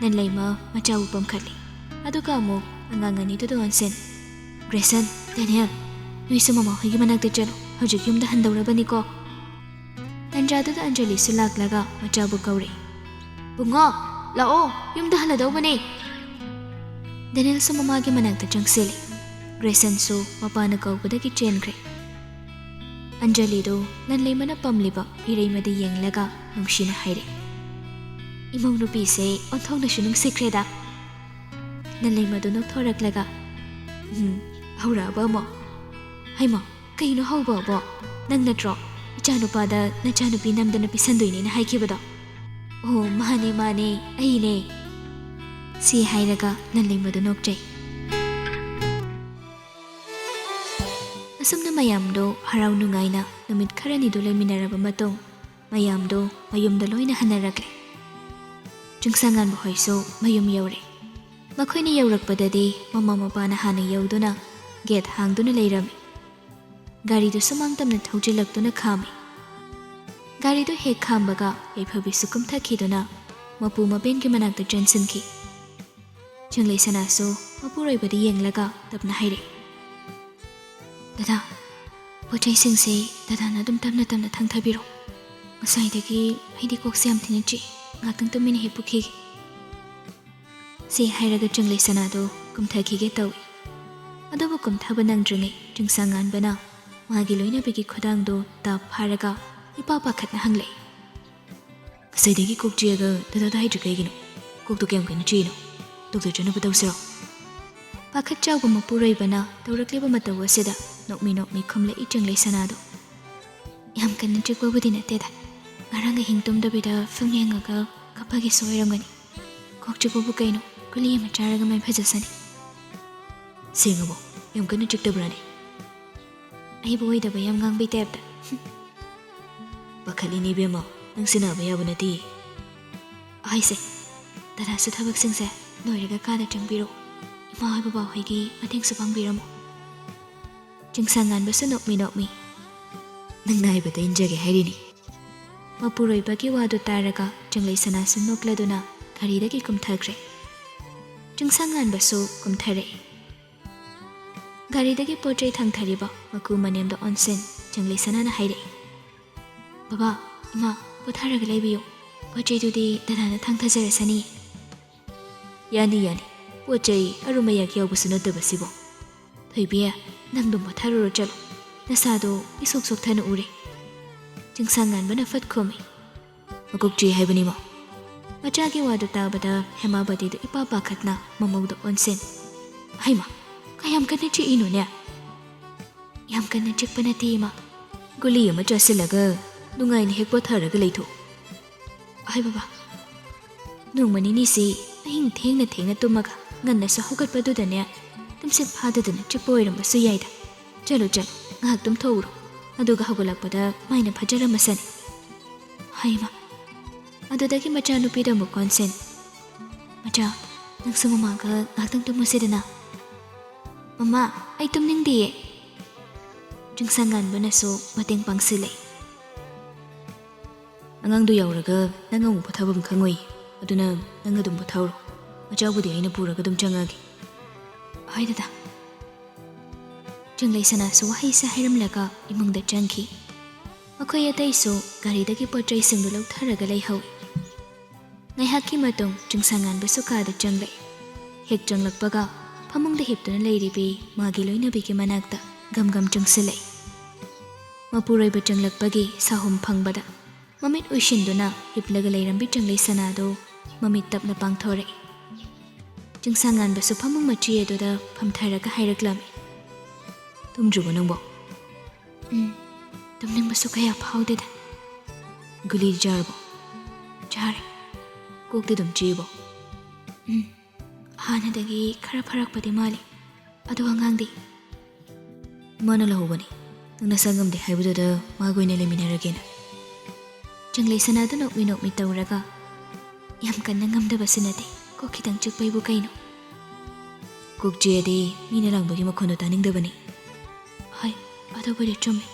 ꯅꯟꯂꯩꯃ ꯃꯆꯥꯕꯨ ꯄꯝꯈꯠꯂꯤ꯫ ꯑꯗꯨꯒ ꯑꯃꯨꯛ ꯑꯉꯥꯡ ꯑꯅꯤꯗꯨꯗ ꯑꯣꯟꯁꯤꯟ꯫ "ꯒ꯭ꯔꯦꯁꯟ, ꯗꯦꯅꯤꯌꯦꯜ, ꯅꯣꯏꯁꯨ ꯃꯃꯥ ꯍꯣꯏꯒꯤ ꯃꯅꯥꯛꯇ ꯆꯠꯂꯨ꯫ ꯍꯧꯖꯤꯛ ꯌꯨꯝꯗ ꯍꯟꯗꯧꯔꯕꯅꯤꯀꯣ꯫" ꯇꯟꯖꯥꯗꯨꯗ ꯑꯟꯖꯂꯤꯁꯨ ꯂꯥꯛꯂꯒ ꯃꯆꯥꯕꯨ ꯀꯧꯔꯦ꯫ "ꯕꯨꯡꯉꯣ, ꯂꯥꯛꯑꯣ, ꯌꯨꯝꯗ ꯍꯜꯂꯗꯧꯕꯅꯦ꯫" ꯗꯦꯅꯤꯌꯦꯜꯁꯨ ꯃꯃꯥꯒꯤ ꯃꯅꯥꯛꯇ ꯆꯪꯁꯤꯜꯂꯤ꯫ ꯒ꯭ꯔꯦꯁꯟꯁꯨ ꯃꯄꯥꯅ ꯀꯧꯕꯗꯒꯤ ꯆꯦꯟꯈ꯭ꯔꯦ꯫ ꯑꯟꯖꯂꯤꯗꯨ ꯅꯟꯂꯩꯃꯅ ꯄꯝꯂꯤꯕ ꯏꯔꯩꯃꯗ ꯌꯦꯡꯂꯒ ꯅꯨꯡꯁꯤꯅ ꯍꯥꯏꯔꯦ, "ꯏꯃꯧ ꯅꯨꯄꯤꯁꯦ ꯑꯣꯟꯊꯣꯛꯅꯁꯨ ꯅꯨꯡꯁꯤꯈ꯭ꯔꯦꯗ꯫" ꯅꯟꯂꯩꯃꯗꯨ ꯅꯣꯛꯊꯣꯔꯛꯂꯒ, "ꯎꯝ, ꯍꯧꯔꯛꯑꯕ ꯑꯃꯨꯛ? ꯍꯩꯃꯥ, ꯀꯩꯅꯣ ꯍꯧꯕꯕꯣ? ꯅꯪ ꯅꯠꯇ꯭ꯔꯣ ꯏꯆꯥꯅꯨꯄꯥꯗ ꯅꯆꯥꯅꯨꯄꯤ ꯅꯝꯗꯅ ꯄꯤꯁꯟꯗꯣꯏꯅꯦꯅ ꯍꯥꯏꯈꯤꯕꯗꯣ?" "ꯑꯣ, ꯃꯥꯅꯦ, ꯃꯥꯅꯦ, ꯑꯩꯅꯦ꯫" ꯁꯤ ꯍꯥꯏꯔꯒ ꯅꯟꯂꯩꯃꯗꯨ ꯅꯣꯛꯆꯩ꯫ ꯑꯁꯨꯝꯅ ꯃꯌꯥꯝꯗꯣ ꯍꯔꯥꯎ ꯅꯨꯡꯉꯥꯏꯅ ꯅꯨꯃꯤꯠ ꯈꯔꯅꯤꯗꯨ ꯂꯩꯃꯤꯟꯅꯔꯕ ꯃꯇꯨꯡ, ꯃꯌꯥꯝꯗꯣ ꯃꯌꯨꯝꯗ ꯂꯣꯏꯅ ꯍꯟꯅꯔꯛꯂꯦ꯫ ꯆꯤꯡꯁꯥꯡꯉꯥꯟꯕ ꯍꯣꯏꯁꯨ ꯃꯌꯨꯝ ꯌꯧꯔꯦ꯫ ꯃꯈꯣꯏꯅ ꯌꯧꯔꯛꯄꯗꯗꯤ ꯃꯃꯥ ꯃꯄꯥꯅ ꯍꯥꯟꯅ ꯌꯧꯗꯨꯅ ꯒꯦꯠ ꯍꯥꯡꯗꯨꯅ ꯂꯩꯔꯝꯃꯤ꯫ ꯒꯥꯔꯤꯗꯨ ꯁꯨꯃꯥꯡ ꯇꯝꯅ ꯊꯧꯖꯤꯜꯂꯛꯇꯨꯅ ꯈꯥꯝꯃꯤ꯫ ꯒꯥꯔꯤꯗꯨ ꯍꯦꯛ ꯈꯥꯝꯕꯒ ꯌꯥꯏꯐꯕꯤꯁꯨ ꯀꯨꯝꯊꯈꯤꯗꯨꯅ ꯃꯄꯨ ꯃꯕꯦꯟꯒꯤ ꯃꯅꯥꯛꯇ ꯆꯦꯟꯁꯤꯟꯈꯤ꯫ ꯆꯤꯡꯂꯩ ꯁꯅꯥꯁꯨ ꯃꯄꯨꯔꯣꯏꯕꯗ ꯌꯦꯡꯂꯒ ꯇꯞꯅ ꯍꯥꯏꯔꯛꯏ, "ꯗꯗꯥ, ꯄꯣꯠ ꯆꯩꯁꯤꯡꯁꯦ ꯗꯗꯥꯅ ꯑꯗꯨꯝ ꯇꯞꯅ ꯇꯞꯅ ꯊꯥꯡꯊꯕꯤꯔꯣ꯫ ꯉꯁꯥꯏꯗꯒꯤ ꯑꯩꯗꯤ ꯀꯣꯛꯁꯦ ꯌꯥꯝ ꯊꯤꯅ ꯆꯤꯛꯏ꯫ ꯉꯥꯏꯍꯥꯛꯇꯪ ꯇꯨꯃꯤꯟꯅ ꯍꯦꯛ ꯄꯨꯈꯤꯒꯦ꯫" ꯁꯤ ꯍꯥꯏꯔꯒ ꯆꯤꯡꯂꯩ ꯁꯅꯥꯗꯣ ꯀꯨꯝꯊꯈꯤꯒꯦ ꯇꯧꯏ꯫ ꯑꯗꯨꯕꯨ ꯀꯨꯝꯊꯕ ꯅꯪꯗ꯭ꯔꯤꯉꯩ ꯆꯤꯡꯁꯥꯡꯉꯥꯟꯕꯅ ꯃꯥꯒꯤ ꯂꯣꯏꯅꯕꯤꯒꯤ ꯈꯨꯗꯥꯡꯗꯣ ꯇꯞ ꯐꯥꯔꯒ ꯏꯄꯥ ꯄꯥꯈꯠꯅ ꯍꯪꯂꯛꯏ, "ꯉꯁꯥꯏꯗꯒꯤ ꯀꯣꯛ ꯆꯤꯛꯑꯒ ꯗꯗꯥꯗ ꯍꯥꯏꯗ꯭ꯔꯤ ꯀꯩꯒꯤꯅꯣ? ꯀꯣꯛꯇꯣ ꯀꯌꯥꯝ ꯀꯟꯅ ꯆꯤꯛꯏꯅꯣ? ꯗꯣꯛꯇꯔ ꯆꯠꯅꯕ ꯇꯧꯁꯤꯔꯣ?" ꯄꯥꯈꯠ ꯆꯥꯎꯕ ꯃꯄꯨꯔꯣꯏꯕꯅ ꯇꯧꯔꯛꯂꯤꯕ ꯃꯇꯧ ꯑꯁꯤꯗ ꯅꯣꯛꯃꯤ ꯅꯣꯛꯃꯤ ꯈꯨꯝꯂꯛꯏ ꯆꯤꯡꯂꯩ ꯁꯅꯥꯗꯣ꯫ "ꯌꯥꯝ ꯀꯟꯅ ꯆꯤꯛꯄꯕꯨꯗꯤ ꯅꯠꯇꯦꯗ꯫ ꯉꯔꯥꯡ ꯑꯍꯤꯡ ꯇꯨꯝꯗꯕꯤꯗ ꯐꯤꯂꯝ ꯌꯦꯡꯉꯒ ꯀꯞꯄꯒꯤꯁꯨ ꯑꯣꯏꯔꯝꯒꯅꯤ꯫ ꯀꯣꯛ ꯆꯤꯛꯄꯕꯨ ꯀꯩꯅꯣ, ꯒꯨꯂꯤ ꯑꯃ ꯆꯥꯔꯒ ꯃꯥꯏ ꯐꯖꯁꯅꯤ꯫" "ꯁꯦꯡꯉꯕꯣ? ꯌꯥꯝ ꯀꯟꯅ ꯆꯤꯛꯇꯕ꯭ꯔꯥꯅꯦ?" ꯑꯩꯕꯨ ꯑꯣꯏꯗꯕ ꯌꯥꯝ ꯉꯥꯡꯕꯩ ꯇꯥꯏꯞꯇ꯫ "ꯄꯥꯈꯠꯂꯤꯅꯦ ꯏꯕꯦꯝꯃ, ꯅꯪ ꯁꯦꯟꯅꯕ ꯌꯥꯕ ꯅꯠꯇꯦ꯫ ꯑꯍꯣꯏꯁꯦ, ꯗꯗꯥꯁꯨ ꯊꯕꯛꯁꯤꯡꯁꯦ ꯂꯣꯏꯔꯒ ꯀꯥꯗ ꯆꯪꯕꯤꯔꯣ꯫ ꯏꯃꯥ ꯍꯣꯏ ꯕꯕꯥ ꯍꯣꯏꯒꯤ ꯃꯇꯦꯡꯁꯨ ꯄꯥꯡꯕꯤꯔꯝꯃꯣ꯫" ꯆꯤꯡꯁꯥꯡꯉꯥꯟꯕꯁꯨ ꯅꯣꯛꯃꯤ ꯅꯣꯛꯃꯤ, "ꯅꯪꯅ ꯍꯥꯏꯕꯗ ꯏꯟꯖꯒꯦ ꯍꯥꯏꯔꯤꯅꯤ꯫" ꯃꯄꯨꯔꯣꯏꯕꯒꯤ ꯋꯥꯗꯨ ꯇꯥꯔꯒ ꯆꯪꯂꯩ ꯁꯅꯥꯁꯨ ꯅꯣꯛꯂꯗꯨꯅ ꯒꯥꯔꯤꯗꯒꯤ ꯀꯨꯝꯊꯈ꯭ꯔꯦ꯫ ꯆꯤꯡꯁꯪ ꯉꯥꯟꯕꯁꯨ ꯀꯨꯝꯊꯔꯛꯏ꯫ ꯒꯥꯔꯤꯗꯒꯤ ꯄꯣꯠ ꯆꯩ ꯊꯥꯡꯊꯔꯤꯕ ꯃꯀꯨ ꯃꯅꯦꯝꯗ ꯑꯣꯟꯁꯤꯟ ꯆꯪꯂꯩ ꯁꯅꯥꯅ ꯍꯥꯏꯔꯛꯏ, "ꯕꯕꯥ, ꯏꯃꯥ, ꯄꯣꯊꯥꯔꯒ ꯂꯩꯕꯤꯌꯨ꯫ ꯄꯣꯠ ꯆꯩꯗꯨꯗꯤ ꯗꯗꯥꯅ ꯊꯥꯡꯊꯖꯔꯁꯅꯤ꯫" "ꯌꯥꯅꯤ, ꯌꯥꯅꯤ꯫ ꯄꯣꯠ ꯆꯩ ꯑꯔꯨꯝ ꯑꯌꯥꯛ ꯌꯥꯎꯕꯁꯨ ꯅꯠꯇꯕꯁꯤꯕꯨ꯫ ꯊꯣꯏꯕꯤ, ꯅꯪꯗꯨꯝ ꯄꯣꯊꯥꯔꯨꯔꯣ ꯆꯠꯂꯣ꯫ ꯅꯁꯥꯗꯣ ꯏꯁꯣꯛ ꯁꯣꯛꯊꯅ ꯎꯔꯦ꯫" ꯆꯤꯡꯁꯪ ꯉꯥꯟꯕꯅ ꯐꯠ ꯈꯨꯝꯃꯤ, "ꯃꯀꯣꯛ ꯆꯤꯛꯏ ꯍꯥꯏꯕꯅꯤꯃꯣ꯫" ꯃꯆꯥꯒꯤ ꯋꯥꯗꯨ ꯇꯥꯕꯗ ꯍꯦꯃꯥꯕꯇꯤꯗꯨ ꯏꯄꯥ ꯄꯥꯈꯠꯅ ꯃꯃꯧꯗ ꯑꯣꯟꯁꯤꯟ, "ꯍꯩꯃꯥ, ꯀꯌꯥꯝ ꯀꯟꯅ ꯆꯤꯛꯏꯅꯣꯅꯦ?" "ꯌꯥꯝ ꯀꯟꯅ ꯆꯤꯛꯄ ꯅꯠꯇꯦ, ꯏꯃꯥ꯫ ꯒꯨꯂꯤ ꯑꯃ ꯆꯥꯁꯤꯜꯂꯒ ꯅꯨꯡꯉꯥꯏꯅ ꯍꯦꯛ ꯄꯣꯊꯥꯔꯒ ꯂꯩꯊꯣꯛ꯫" "ꯑꯍꯩ ꯕꯕꯥ, ꯅꯣꯡꯃ ꯅꯤꯅꯤꯁꯤ ꯑꯍꯤꯡ ꯊꯦꯡꯅ ꯊꯦꯡꯅ ꯇꯨꯝꯃꯒ ꯉꯟꯅꯁꯨ ꯍꯧꯒꯠꯄꯗꯨꯗꯅꯦ, ꯇꯨꯝꯁꯤꯠ ꯐꯥꯗꯗꯅ ꯆꯤꯛꯄ ꯑꯣꯏꯔꯝꯕꯁꯨ ꯌꯥꯏꯗ꯫ ꯆꯠꯂꯨ, ꯆꯠꯂꯨ, ꯉꯥꯏꯍꯥꯛ ꯇꯨꯝꯊꯣꯛꯎꯔꯣ꯫ ꯑꯗꯨꯒ ꯍꯧꯒꯠꯂꯛꯄꯗ ꯃꯥꯏꯅ ꯐꯖꯔꯝꯃꯁꯅꯤ꯫" ꯍꯩꯃꯥ! ꯑꯗꯨꯗꯒꯤ ꯃꯆꯥꯅꯨꯄꯤꯗ ꯑꯃꯨꯛ ꯑꯣꯟꯁꯤꯟ, "ꯃꯆꯥ, ꯅꯪꯁꯨ ꯃꯃꯥꯒ ꯉꯥꯏꯍꯥꯛꯇꯪ ꯇꯨꯝꯃꯨꯁꯤꯗꯅ꯫" "ꯃꯃꯥ, ꯑꯩ ꯇꯨꯝꯅꯤꯡꯗꯤꯌꯦ꯫" ꯆꯤꯡꯁꯪ ꯉꯥꯟꯕꯅꯁꯨ ꯃꯇꯦꯡ ꯄꯥꯡꯁꯤꯜꯂꯛꯏ꯫ "ꯑꯉꯥꯡꯗꯨ ꯌꯥꯎꯔꯒ ꯅꯪ ꯑꯃꯨꯛ ꯄꯣꯊꯥꯐꯝ ꯈꯪꯉꯣꯏ꯫ ꯑꯗꯨꯅ ꯅꯪ ꯑꯗꯨꯝ ꯄꯣꯊꯥꯍꯧꯔꯣ꯫ ꯃꯆꯥꯕꯨꯗꯤ ꯑꯩꯅ ꯄꯨꯔꯒ ꯑꯗꯨꯝ ꯆꯪꯉꯛꯑꯒꯦ꯫" "ꯍꯣꯏ ꯗꯗꯥ꯫" ꯆꯤꯡꯂꯩ ꯁꯅꯥꯁꯨ ꯋꯥꯍꯩꯁꯦ ꯍꯥꯏꯔꯝꯂꯒ ꯏꯃꯨꯡꯗ ꯆꯪꯈꯤ꯫ ꯃꯈꯣꯏ ꯑꯇꯩꯁꯨ ꯒꯥꯔꯤꯗꯒꯤ ꯄꯣꯠ ꯆꯩꯁꯤꯡꯗꯨ ꯂꯧꯊꯔꯒ ꯂꯩꯍꯧꯏ꯫ ꯉꯥꯏꯍꯥꯛꯀꯤ ꯃꯇꯨꯡ ꯆꯤꯡꯁꯪ ꯉꯥꯟꯕꯁꯨ ꯀꯥꯗ ꯆꯪꯂꯛꯏ꯫ ꯍꯦꯛ ꯆꯪꯂꯛꯄꯒ ꯐꯃꯨꯡꯗ ꯍꯤꯞꯇꯨꯅ ꯂꯩꯔꯤꯕꯤ ꯃꯥꯒꯤ ꯂꯣꯏꯅꯕꯤꯒꯤ ꯃꯅꯥꯛꯇ ꯒꯝ ꯒꯝ ꯆꯪꯁꯤꯜꯂꯛꯏ꯫ ꯃꯄꯨꯔꯣꯏꯕ ꯆꯪꯂꯛꯄꯒꯤ ꯁꯥꯍꯨꯝ ꯐꯪꯕꯗ ꯃꯃꯤꯠ ꯎꯏꯁꯤꯟꯗꯨꯅ ꯍꯤꯞꯂꯒ ꯂꯩꯔꯝꯕꯤ ꯆꯪꯂꯩ ꯁꯅꯥꯗꯨ ꯃꯃꯤꯠ ꯇꯞꯅ ꯄꯥꯡꯊꯣꯔꯛꯏ꯫ ꯆꯤꯡꯁꯪ ꯉꯥꯟꯕꯁꯨ ꯐꯃꯨꯡ ꯃꯆꯤ ꯑꯗꯨꯗ ꯐꯝꯊꯔꯒ ꯍꯥꯏꯔꯛꯂꯝꯃꯤ, "ꯇꯨꯝꯗ꯭ꯔꯤꯕꯣ ꯅꯪꯕꯣ?" "ꯎꯝ, ꯇꯨꯝꯅꯤꯡꯕꯁꯨ ꯀꯌꯥ ꯐꯥꯎꯗꯦꯗ꯫" "ꯒꯨꯂꯤꯗꯤ ꯆꯥꯔꯕꯣ?" "ꯆꯥꯔꯦ꯫" "ꯀꯣꯛꯇꯤ ꯑꯗꯨꯝ ꯆꯤꯛꯏꯕꯣ?" "ꯎꯝ, ꯍꯥꯟꯅꯗꯒꯤ ꯈꯔ ꯐꯔꯛꯄꯗꯤ ꯃꯥꯜꯂꯤ꯫ ꯑꯗꯣ ꯑꯉꯥꯡꯗꯤ?" "ꯃꯥꯅ ꯂꯧꯍꯧꯕꯅꯤ꯫ ꯅꯪ ꯅꯁꯥ ꯉꯝꯗꯦ ꯍꯥꯏꯕꯗꯨꯗ ꯃꯥꯒ ꯑꯣꯏꯅ ꯂꯩꯃꯤꯟꯅꯔꯒꯦꯅ꯫" ꯆꯤꯡꯂꯩ ꯁꯅꯥꯗꯨ ꯅꯣꯛꯃꯤ ꯅꯣꯛꯃꯤ ꯇꯧꯔꯒ, "ꯌꯥꯝ ꯀꯟꯅ ꯉꯝꯗꯕꯁꯨ ꯅꯠꯇꯦ, ꯀꯣꯛ ꯈꯤꯇꯪ ꯆꯤꯛꯄꯩꯕꯨ ꯀꯩꯅꯣ?" "ꯀꯣꯛ ꯆꯤꯛꯑꯗꯤ ꯃꯤꯅ ꯂꯥꯡꯕꯒꯤ ꯃꯈꯣꯟꯗꯣ ꯇꯥꯅꯤꯡꯗꯕꯅꯤ꯫" "ꯍꯣꯏ, ꯑꯗꯨꯕꯨꯗꯤ ꯆꯨꯝꯃꯤ꯫"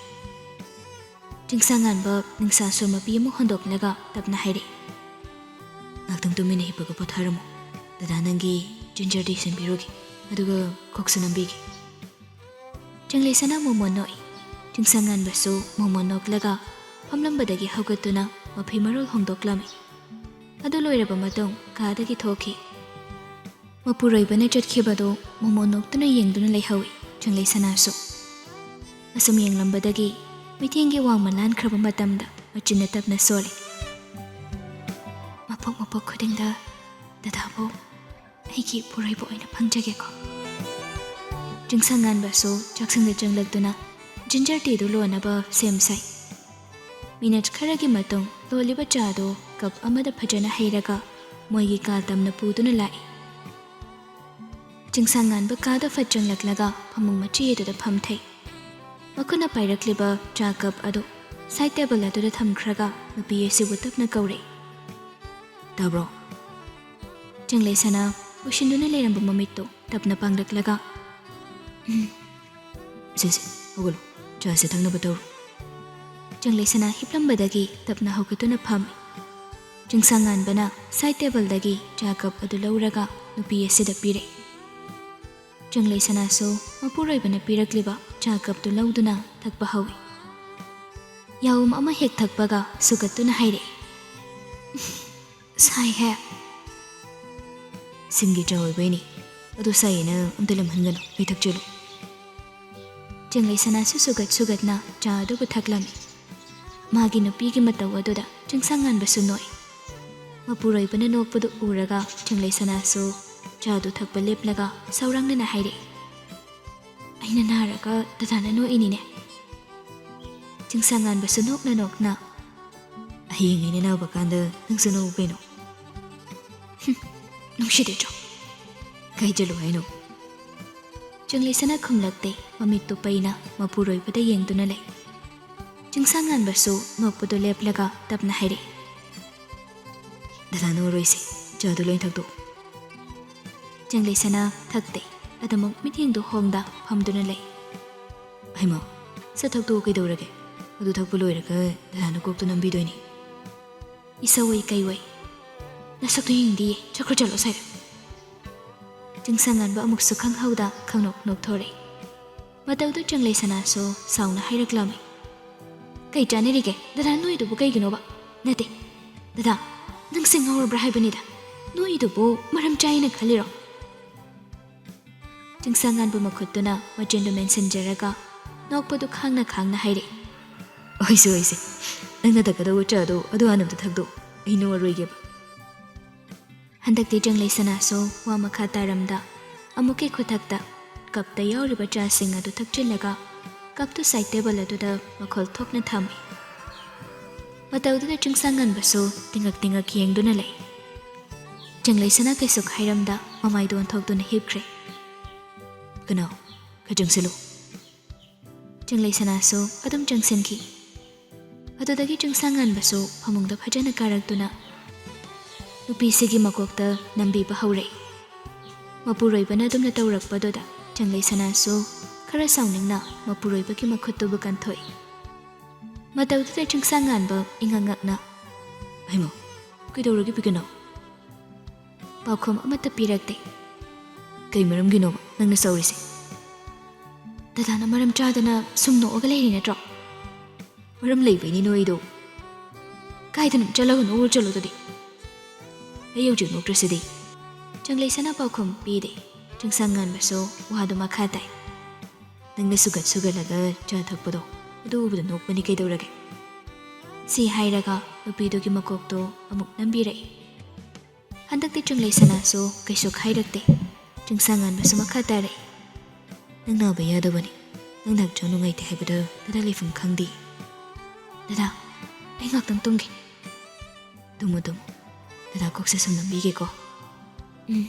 ꯆꯤꯡꯁꯥꯡ ꯉꯥꯟꯕ ꯅꯤꯡꯁꯥ ꯁꯣꯔ ꯃꯄꯤ ꯑꯃ ꯍꯣꯟꯗꯣꯛꯂꯒ ꯇꯞꯅ ꯍꯥꯏꯔꯛꯏ, "ꯉꯥꯛꯇꯪ ꯇꯨꯃꯤꯟꯅ ꯍꯤꯞꯄꯒ ꯄꯣꯊꯥꯔꯝꯃꯣ꯫ ꯗꯗꯥ ꯅꯪꯒꯤ ginger tea ꯁꯦꯝꯕꯤꯔꯨꯒꯦ, ꯑꯗꯨꯒ ꯈꯣꯛꯁꯨ ꯅꯝꯕꯤꯒꯦ꯫" ꯆꯤꯡꯂꯩꯁꯅꯥ ꯃꯣꯃꯣꯟ ꯅꯣꯛꯏ꯫ ꯆꯤꯡꯁꯥꯡ ꯉꯥꯟꯕꯁꯨ ꯃꯣꯃꯣꯟ ꯅꯣꯛꯂꯒ ꯐꯝꯂꯝꯕꯗꯒꯤ ꯍꯧꯒꯠꯇꯨꯅ ꯃꯐꯤ ꯃꯔꯣꯜ ꯍꯣꯡꯗꯣꯛꯂꯝꯃꯤ꯫ ꯑꯗꯨ ꯂꯣꯏꯔꯕ ꯃꯇꯨꯡ ꯀꯥꯗꯒꯤ ꯊꯣꯛꯈꯤ꯫ ꯃꯄꯨꯔꯣꯏꯕꯅ ꯆꯠꯈꯤꯕꯗꯨ ꯃꯣꯃꯣꯟ ꯅꯣꯛꯇꯨꯅ ꯌꯦꯡꯗꯨꯅ ꯂꯩꯍꯧꯏ꯫ ꯆꯤꯡꯂꯩꯁꯅꯥꯁꯨ ꯑꯁꯨꯝ ꯌꯦꯡꯂꯝꯕꯗꯒꯤ ꯃꯤꯠꯌꯦꯡꯒꯤ ꯋꯥꯡꯃ ꯂꯥꯟꯈ꯭ꯔꯕ ꯃꯇꯝꯗ ꯃꯆꯤꯟꯅ ꯇꯞꯅ ꯁꯣꯜꯂꯤ, "ꯃꯄꯣꯛ ꯃꯄꯣꯛ ꯈꯨꯗꯤꯡꯗ ꯗꯗꯥꯕꯨ ꯑꯩꯒꯤ ꯏꯄꯨꯔꯣꯏꯕ ꯑꯣꯏꯅ ꯐꯪꯖꯒꯦꯀꯣ꯫" ꯆꯤꯡꯁꯥꯡ ꯉꯥꯟꯕꯁꯨ ꯆꯥꯛꯁꯪꯗ ꯆꯪꯂꯛꯇꯨꯅ ginger tea ꯗꯨ ꯂꯣꯟꯅꯕ ꯁꯦꯝ ꯁꯥꯏ꯫ ꯃꯤꯅꯠ ꯈꯔꯒꯤ ꯃꯇꯨꯡ ꯂꯣꯜꯂꯤꯕ ꯆꯥꯗꯨ ꯀꯞ ꯑꯃꯗ ꯐꯖꯅ ꯍꯩꯔꯒ ꯃꯣꯏꯒꯤ ꯀꯥ ꯇꯝꯅ ꯄꯨꯗꯨꯅ ꯂꯥꯛꯏ꯫ ꯆꯤꯡꯁꯥꯡ ꯉꯥꯟꯕ ꯀꯥꯗ ꯐꯠ ꯆꯪꯂꯛꯂꯒ ꯐꯃꯨꯡ ꯃꯆꯦ ꯑꯗꯨꯗ ꯐꯝꯊꯩ꯫ ꯃꯈꯨꯠꯅ ꯄꯥꯏꯔꯛꯂꯤꯕ ꯆꯥ ꯀꯞ ꯑꯗꯨ side table ꯑꯗꯨꯗ ꯊꯝꯈ꯭ꯔꯒ ꯅꯨꯄꯤ ꯑꯁꯤꯕꯨ ꯇꯞꯅ ꯀꯧꯔꯛꯏ, "ꯇꯥꯕ꯭ꯔꯣ?" ꯆꯤꯡꯂꯩꯁꯅꯥ ꯎꯏꯁꯤꯟꯗꯨꯅ ꯂꯩꯔꯝꯕ ꯃꯃꯤꯠꯇꯨ ꯇꯞꯅ ꯄꯥꯡꯂꯛꯂꯒ, "ꯎꯝ, ꯁꯦ ꯁꯦ, ꯍꯧꯒꯠꯂꯣ, ꯆꯥꯁꯦ ꯊꯛꯅꯕ ꯇꯧꯔꯣ꯫" ꯆꯤꯡꯂꯩꯁꯅꯥ ꯍꯤꯞꯂꯝꯕꯗꯒꯤ ꯇꯞꯅ ꯍꯧꯒꯠꯇꯨꯅ ꯐꯝꯃꯤ꯫ ꯆꯤꯡꯁꯥꯡ ꯉꯥꯟꯕꯅ side table ꯗꯒꯤ ꯆꯥ ꯀꯞ ꯑꯗꯨ ꯂꯧꯔꯒ ꯅꯨꯄꯤ ꯑꯁꯤꯗ ꯄꯤꯔꯛꯏ꯫ ꯆꯤꯡꯂꯩꯁꯅꯥꯁꯨ ꯃꯄꯨꯔꯣꯏꯕꯅ ꯄꯤꯔꯛꯂꯤꯕ ꯆꯥ ꯀꯞꯇꯨ ꯂꯧꯗꯨꯅ ꯊꯛꯄ ꯍꯧꯏ꯫ ꯌꯥꯎꯝ ꯑꯃ ꯍꯦꯛ ꯊꯛꯄꯒ ꯁꯨꯒꯠꯇꯨꯅ ꯍꯥꯏꯔꯛꯏ, "ꯁꯥꯏꯍꯦ꯫" "ꯁꯤꯡꯒꯤ ꯆꯥ ꯑꯣꯏꯕꯩꯅꯤ꯫ ꯑꯗꯨ ꯁꯥꯏꯌꯦꯅ ꯑꯝꯇ ꯂꯦꯝꯍꯟꯒꯅꯨ, ꯑꯩ ꯊꯛꯆꯜꯂꯨ꯫" ꯆꯤꯡꯂꯩꯁꯅꯥꯁꯨ ꯁꯨꯒꯠ ꯁꯨꯒꯠꯅ ꯆꯥ ꯑꯗꯨꯕꯨ ꯊꯛꯂꯝꯃꯤ꯫ ꯃꯥꯒꯤ ꯅꯨꯄꯤꯒꯤ ꯃꯇꯧ ꯑꯗꯨꯗ ꯆꯤꯡꯁꯥꯡ ꯉꯥꯟꯕꯁꯨ ꯅꯣꯛꯏ꯫ ꯃꯄꯨꯔꯣꯏꯕꯅ ꯅꯣꯛꯄꯗꯨ ꯎꯔꯒ ꯆꯤꯡꯂꯩꯁꯅꯥꯁꯨ ꯆꯥꯗꯨ ꯊꯛꯄ ꯂꯦꯞꯂꯒ ꯁꯧꯔꯥꯡꯅꯅ ꯍꯥꯏꯔꯛꯏ, "ꯑꯩꯅ ꯅꯥꯔꯒ ꯗꯗꯥꯅ ꯅꯣꯛꯏꯅꯤꯅꯦ꯫" ꯆꯤꯡꯁꯥꯡ ꯉꯥꯟꯕꯁꯨ ꯅꯣꯛꯅ ꯅꯣꯛꯅ, "ꯍꯌꯦꯡ ꯑꯩꯅ ꯅꯥꯕ ꯀꯥꯟꯗ ꯅꯪꯁꯨ ꯅꯣꯛꯎ ꯀꯩꯅꯣ꯫" "ꯍꯨꯝ, ꯅꯨꯡꯁꯤꯗꯦ ꯆꯣ꯫" "ꯀꯥꯏ ꯆꯠꯂꯨ ꯍꯥꯏꯅꯣ?" ꯆꯤꯡꯂꯩꯁꯅꯥ ꯈꯨꯝꯂꯛꯇꯦ꯫ ꯃꯃꯤꯠꯇꯨ ꯄꯩꯅ ꯃꯄꯨꯔꯣꯏꯕꯗ ꯌꯦꯡꯗꯨꯅ ꯂꯩ꯫ ꯆꯤꯡꯁꯥꯡ ꯉꯥꯟꯕꯁꯨ ꯅꯣꯛꯄꯗꯨ ꯂꯦꯞꯂꯒ ꯇꯞꯅ ꯍꯥꯏꯔꯛꯏ, "ꯗꯗꯥ ꯅꯣꯛꯑꯔꯣꯏꯁꯦ, ꯆꯥꯗꯨ ꯂꯣꯏ ꯊꯛꯇꯣꯛꯎ꯫" ꯆꯤꯡꯂꯩꯁꯅꯥ ꯊꯛꯇꯦ꯫ ꯑꯗꯨꯃꯛ ꯃꯤꯠꯌꯦꯡꯗꯨ ꯍꯣꯡꯗ ꯐꯝꯗꯨꯅ ꯂꯩ꯫ "ꯍꯩꯃꯥ, ꯁꯠ ꯊꯛꯇꯣꯛꯎ ꯀꯩꯗꯧꯔꯒꯦ? ꯑꯗꯨ ꯊꯛꯄ ꯂꯣꯏꯔꯒ ꯗꯗꯥꯅ ꯀꯣꯛꯇꯨ ꯅꯝꯕꯤꯗꯣꯏꯅꯤ꯫ ꯏꯁꯧ ꯑꯣꯏ ꯀꯩ ꯑꯣꯏ꯫ ꯅꯁꯛꯇꯨ ꯌꯦꯡꯅꯤꯡꯗꯤꯌꯦ, ꯆꯠꯈ꯭ꯔꯣ ꯆꯠꯂꯣ ꯁ꯭ꯋꯥꯏꯗ꯫ ꯆꯤꯡꯁꯥꯡꯉꯥꯟꯕ ꯑꯃꯨꯛꯁꯨ ꯈꯪꯍꯧꯗ ꯈꯪꯅꯣꯛ ꯅꯣꯛꯊꯣꯔꯛꯏ꯫ ꯃꯇꯧꯗꯨ ꯆꯪꯂꯩ ꯁꯅꯥꯁꯨ ꯁꯥꯎꯅ ꯍꯥꯏꯔꯛꯂꯝꯃꯤ꯫ ꯀꯩ ꯆꯥꯟꯅꯔꯤꯒꯦ? ꯗꯗꯥ ꯅꯣꯏꯗꯨꯕꯨ ꯀꯩꯒꯤꯅꯣꯕ? ꯅꯠꯇꯦ, ꯗꯗꯥ, ꯅꯪꯁꯦ ꯉꯥꯎꯔꯕ꯭ꯔꯥ ꯍꯥꯏꯕꯅꯤꯗ꯫ ꯅꯣꯏꯗꯨꯕꯨ ꯃꯔꯝ ꯆꯥꯏꯅ ꯈꯜꯂꯤꯔꯣ? ꯆꯤꯡꯁꯥꯡꯉꯥꯟꯕ ꯃꯈꯨꯠꯇꯨꯅ ꯃꯆꯤꯟꯗꯨ ꯃꯦꯟꯁꯤꯟꯖꯔꯒ ꯅꯣꯛꯄꯗꯨ ꯈꯥꯡꯅ ꯈꯥꯡꯅ ꯍꯥꯏꯔꯛꯏ꯫ ꯑꯣꯏꯁꯦ ꯑꯣꯏꯁꯦ, ꯅꯪꯅ ꯊꯛꯀꯗꯧꯕ ꯆꯥꯗꯣ ꯑꯗꯨ ꯍꯥꯟꯅ ꯑꯝꯇ ꯊꯛꯇꯣꯛ, ꯑꯩ ꯅꯣꯛꯑꯔꯣꯏꯒꯦꯕ꯫ ꯍꯟꯗꯛꯇꯤ ꯆꯪꯂꯩ ꯁꯅꯥꯁꯨ ꯋꯥ ꯃꯈꯥ ꯇꯥꯔꯝꯗ ꯑꯃꯨꯛꯀꯤ ꯈꯨꯊꯛꯇ ꯀꯞꯇ ꯌꯥꯎꯔꯤꯕ ꯆꯥꯁꯤꯡ ꯑꯗꯨ ꯊꯛꯆꯤꯜꯂꯒ ꯀꯞꯇꯨ ꯁꯥꯏꯠ ꯇꯦꯕꯜ ꯑꯗꯨꯗ ꯃꯈꯣꯜ ꯊꯣꯛꯅ ꯊꯝꯃꯤ꯫ ꯃꯇꯧꯗꯨꯗ ꯆꯤꯡꯁꯥꯡꯉꯥꯟꯕꯁꯨ ꯇꯤꯡꯉꯛ ꯇꯤꯡꯉꯛ ꯌꯦꯡꯗꯨꯅ ꯂꯩ꯫ ꯆꯪꯂꯩ ꯁꯅꯥ ꯀꯩꯁꯨ ꯍꯥꯏꯔꯝꯗ ꯃꯃꯥꯏꯗꯨ ꯑꯣꯟꯊꯣꯛꯇꯨꯅ ꯍꯤꯞꯈ꯭ꯔꯦ꯫ ꯀꯅꯥ? ꯈꯔ ꯆꯪꯁꯤꯜꯂꯨ꯫ ꯆꯪꯂꯩ ꯁꯅꯥꯁꯨ ꯑꯗꯨꯝ ꯆꯪꯁꯤꯟꯈꯤ꯫ ꯑꯗꯨꯗꯒꯤ ꯆꯤꯡꯁꯥꯡꯉꯥꯟꯕꯁꯨ ꯐꯃꯨꯡꯗ ꯐꯖꯅ ꯀꯥꯔꯛꯇꯨꯅ ꯅꯨꯄꯤꯁꯤꯒꯤ ꯃꯀꯣꯛꯇ ꯅꯝꯕꯤꯕ ꯍꯧꯔꯛꯏ꯫ ꯃꯄꯨꯔꯣꯏꯕꯅ ꯑꯗꯨꯝꯅ ꯇꯧꯔꯛꯄꯗꯨꯗ ꯆꯪꯂꯩ ꯁꯅꯥꯁꯨ ꯈꯔ ꯁꯥꯎꯅꯤꯡꯅ ꯃꯄꯨꯔꯣꯏꯕꯒꯤ ꯃꯈꯨꯠꯇꯨꯕꯨ ꯀꯟꯊꯣꯛꯏ꯫ ꯃꯇꯧꯗꯨꯗ ꯆꯤꯡꯁꯥꯡꯉꯥꯟꯕ ꯏꯉꯛ ꯉꯛꯅ, "ꯍꯩꯃꯥ, ꯀꯩꯗꯧꯔꯒꯦ ꯄꯤꯀꯅꯣ?" ꯄꯥꯎꯈꯨꯝ ꯑꯃꯠꯇ ꯄꯤꯔꯛꯇꯦ꯫ "ꯀꯩ ꯃꯔꯝꯒꯤꯅꯣꯕ ꯅꯪꯅ ꯁꯧꯔꯤꯁꯦ?" "ꯗꯗꯥꯅ ꯃꯔꯝ ꯆꯥꯗꯅ ꯁꯨꯝ ꯅꯣꯛꯑꯒ ꯂꯩꯔꯤ ꯅꯠꯇ꯭ꯔꯣ?" "ꯃꯔꯝ ꯂꯩꯕꯩꯅꯤ ꯅꯣꯏꯗꯣ꯫ ꯀꯥꯏꯗꯅꯣ ꯆꯠꯂꯒ ꯅꯣꯛꯎꯔ ꯆꯠꯂꯣ ꯑꯗꯨꯗꯤ꯫ ꯑꯩ ꯍꯧꯖꯤꯛ ꯅꯣꯛꯇ꯭ꯔꯁꯤꯗꯤ?" ꯆꯪꯂꯩ ꯁꯅꯥ ꯄꯥꯎꯈꯨꯝ ꯄꯤꯗꯦ꯫ ꯆꯤꯡꯁꯥꯡꯉꯥꯟꯕꯁꯨ ꯋꯥꯗꯨ ꯃꯈꯥ ꯇꯥꯏ꯫ "ꯅꯪꯅ ꯁꯨꯒꯠ ꯁꯨꯒꯠꯂꯒ ꯆꯥ ꯊꯛꯄꯗꯣ ꯑꯗꯨ ꯎꯕꯗ ꯅꯣꯛꯄꯅꯤ ꯀꯩꯗꯧꯔꯒꯦ?" ꯁꯤ ꯍꯥꯏꯔꯒ ꯅꯨꯄꯤꯗꯨꯒꯤ ꯃꯀꯣꯛꯇꯣ ꯑꯃꯨꯛ ꯅꯝꯕꯤꯔꯛꯏ꯫ ꯍꯟꯗꯛꯇꯤ ꯆꯪꯂꯩ ꯁꯅꯥꯁꯨ ꯀꯩꯁꯨ ꯈꯥꯏꯔꯛꯇꯦ꯫ ꯆꯤꯡꯁꯥꯡꯉꯥꯟꯕꯁꯨ ꯃꯈꯥ ꯇꯥꯔꯛꯏ꯫ "ꯅꯪ ꯅꯥꯕ ꯌꯥꯗꯕꯅꯤ꯫ ꯅꯪꯅ ꯍꯛꯆꯥꯡ ꯅꯨꯡꯉꯥꯏꯇꯦ ꯍꯥꯏꯕꯗ ꯗꯗꯥ ꯂꯩꯐꯝ ꯈꯪꯗꯦ꯫ ꯗꯗꯥ, ꯑꯩ ꯉꯥꯛꯇꯪ ꯇꯨꯝꯒꯦ꯫" "Tamu Tamu. ꯗꯗꯥ ꯀꯣꯛꯁꯦ ꯁꯨꯝ ꯅꯝꯕꯤꯒꯦꯀꯣ꯫" ꯎꯝ꯫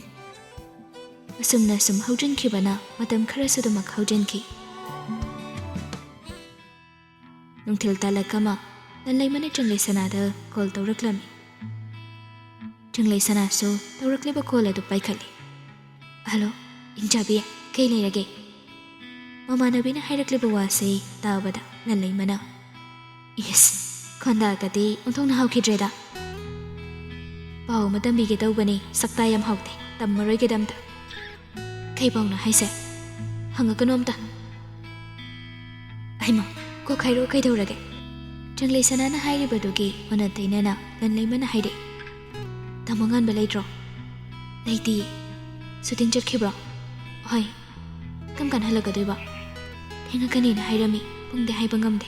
ꯑꯁꯨꯝꯅ ꯁꯨꯝ ꯍꯧꯖꯤꯟꯈꯤꯕꯅ ꯃꯇꯝ ꯈꯔꯁꯨ ꯑꯗꯨꯃꯛ ꯍꯧꯖꯤꯟꯈꯤ꯫ ꯅꯨꯡꯊꯤꯜ ꯇꯥꯂꯛ ꯑꯃ ꯂꯟꯂꯩꯃꯅ ꯆꯪꯂꯩ ꯁꯅꯥꯗ ꯀꯣꯜ ꯇꯧꯔꯛꯂꯝꯃꯤ꯫ ꯆꯪꯂꯩ ꯁꯅꯥꯁꯨ ꯇꯧꯔꯛꯂꯤꯕ ꯀꯣꯜ ꯑꯗꯨ ꯄꯥꯏꯈꯠꯂꯤ꯫ "ꯍꯜꯂꯣ, ꯏꯟꯆꯥꯕꯤ, ꯀꯩ ꯂꯩꯔꯒꯦ?" ꯃꯃꯥꯟꯅꯕꯤꯅ ꯍꯥꯏꯔꯛꯂꯤꯕ ꯋꯥꯁꯤ ꯇꯥꯕꯗ ꯂꯟꯂꯩꯃꯅ, ꯏꯁ, ꯈꯣꯟꯗꯥꯒꯗꯤ ꯑꯣꯟꯊꯣꯛꯅ ꯍꯥꯎꯈꯤꯗ꯭ꯔꯦꯗ꯫ ꯄꯥꯎ ꯑꯃ ꯇꯝꯕꯤꯒꯦ ꯇꯧꯕꯅꯤ, ꯁꯛꯇꯥ ꯌꯥꯝ ꯍꯥꯎꯇꯦ, ꯇꯝꯃꯔꯣꯏꯒꯦꯗ ꯑꯝꯇ꯫ ꯀꯩ ꯄꯥꯎꯅꯣ ꯍꯥꯏꯁꯦ? ꯍꯪꯉꯛꯀꯅꯨ ꯑꯝꯇ꯫ ꯍꯩꯃꯥ, ꯀꯣꯛ ꯍꯥꯏꯔꯛꯑꯣ, ꯀꯩꯗꯧꯔꯒꯦ? ꯆꯪꯂꯩ ꯁꯅꯥꯅ ꯍꯥꯏꯔꯤꯕꯗꯨꯒꯤ ꯑꯣꯟꯅ ꯇꯩꯅꯅ ꯂꯟꯂꯩꯃꯅ ꯍꯥꯏꯔꯛꯏ꯫ ꯇꯥꯃꯣ ꯉꯥꯟꯕ ꯂꯩꯇ꯭ꯔꯣ? ꯂꯩꯇꯤꯌꯦ꯫ ꯁꯨꯇꯤꯡ ꯆꯠꯈꯤꯕ꯭ꯔꯣ? ꯍꯣꯏ꯫ ꯀꯔꯝ ꯀꯥꯟ ꯍꯜꯂꯛꯀꯗꯣꯏꯕ? ꯊꯦꯡꯉꯛꯀꯅꯤꯅ ꯍꯥꯏꯔꯝꯃꯤ, ꯄꯨꯡꯗꯤ ꯍꯥꯏꯕ ꯉꯝꯗꯦ꯫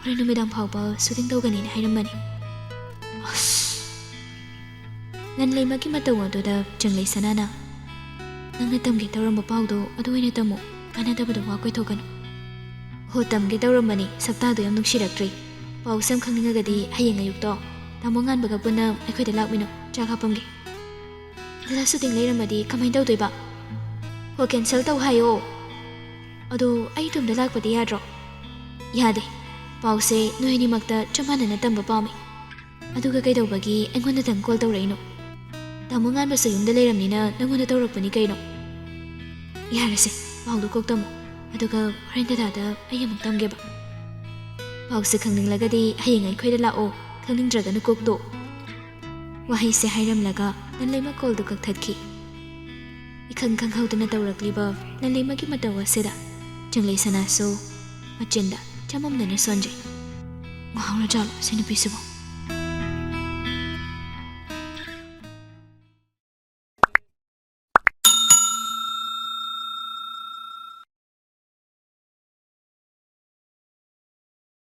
ꯍꯣꯔꯦꯟ ꯅꯨꯃꯤꯗꯥꯡ ꯐꯥꯎꯕ ꯁꯨꯇꯤꯡ ꯇꯧꯒꯅꯤꯅ ꯍꯥꯏꯔꯝꯕꯅꯤ꯫ ꯑꯁ! ꯂꯟꯂꯩꯃꯒꯤ ꯃꯇꯧ ꯑꯗꯨꯗ ꯆꯪꯂꯩ ꯁꯅꯥꯅ, "ꯅꯪꯅ ꯇꯝꯒꯦ ꯇꯧꯔꯝꯕ ꯄꯥꯎꯗꯣ ꯑꯗꯨ ꯑꯣꯏꯅ ꯇꯝꯃꯨ, ꯀꯥꯟꯅꯗꯕꯗ ꯋꯥ ꯀꯣꯏꯊꯣꯛꯀꯅꯨ"꯫ "ꯍꯣ, ꯇꯝꯒꯦ ꯇꯧꯔꯝꯕꯅꯤ, ꯁꯛꯇꯥꯗꯣ ꯌꯥꯝ ꯅꯨꯡꯁꯤꯔꯛꯇ꯭ꯔꯦ꯫ ꯄꯥꯎꯁꯦ ꯌꯥꯝ ꯈꯪꯅꯤꯡꯉꯒꯗꯤ ꯍꯌꯦꯡ ꯑꯌꯨꯛꯇꯣ ꯇꯥꯃꯣ ꯉꯥꯟꯕꯒ ꯄꯨꯟꯅ ꯑꯩꯈꯣꯏꯗ ꯂꯥꯛꯃꯤꯟꯅꯧ, ꯆꯥꯛ ꯍꯥꯞꯄꯝꯒꯦ"꯫ "ꯗꯗꯥ ꯁꯨꯇꯤꯡ ꯂꯩꯔꯝꯃꯗꯤ ꯀꯃꯥꯏꯅ ꯇꯧꯗꯣꯏꯕ?" "ꯍꯣ, ꯀꯦꯟꯁꯦꯜ ꯇꯧ ꯍꯥꯏꯌꯣ"꯫ "ꯑꯗꯣ ꯑꯩ ꯏꯇꯣꯝꯗ ꯂꯥꯛꯄꯗꯤ ꯌꯥꯗ꯭ꯔꯣ?" "ꯌꯥꯗꯦ, ꯄꯥꯎꯁꯦ ꯅꯣꯏ ꯑꯅꯤꯃꯛꯇ ꯆꯞ ꯃꯥꯟꯅꯅ ꯇꯝꯕ ꯄꯥꯝꯃꯤ꯫ ꯑꯗꯨꯒ ꯀꯩꯗꯧꯕꯒꯤ ꯑꯩꯉꯣꯟꯗꯇꯪ ꯀꯣꯜ ꯇꯧꯔꯛꯏꯅꯣ? ꯇꯥꯃꯣ ꯉꯥꯟꯕꯁꯨ ꯌꯨꯝꯗ ꯂꯩꯔꯝꯅꯤꯅ ꯅꯪꯉꯣꯟꯗ ꯇꯧꯔꯛꯄꯅꯤ ꯀꯩꯅꯣ"꯫ "ꯌꯥꯔꯦꯁꯦ, ꯄꯥꯎꯗꯣ ꯀꯣꯛ ꯇꯝꯃꯣ, ꯑꯗꯨꯒ ꯍꯣꯔꯦꯟ ꯗꯗꯥꯗ ꯑꯩ ꯑꯃꯨꯛ ꯇꯝꯒꯦꯕ꯫ ꯄꯥꯎꯁꯦ ꯈꯪꯅꯤꯡꯂꯒꯗꯤ ꯍꯌꯦꯡ ꯑꯩꯈꯣꯏꯗ ꯂꯥꯛꯑꯣ, ꯈꯪꯅꯤꯡꯗ꯭ꯔꯒꯅ ꯀꯣꯛ ꯇꯣꯛ"꯫ ꯋꯥꯍꯩꯁꯦ ꯍꯥꯏꯔꯝꯂꯒ ꯂꯟꯂꯩꯃ ꯀꯣꯜꯗꯨ ꯀꯛꯊꯠꯈꯤ꯫ ꯏꯈꯪ ꯈꯪꯍꯧꯗꯅ ꯇꯧꯔꯛꯂꯤꯕ ꯂꯟꯂꯩꯃꯒꯤ ꯃꯇꯧ ꯑꯁꯤꯗ ꯆꯪꯂꯩ ꯁꯅꯥꯁꯨ ꯃꯆꯤꯟꯗ ꯆꯃꯝꯅꯅ ꯁꯣꯟꯖꯩ꯫ "ꯉꯥꯎꯔꯖꯥꯠꯂꯣ ꯁꯤ ꯅꯨꯄꯤꯁꯤꯕꯣ?"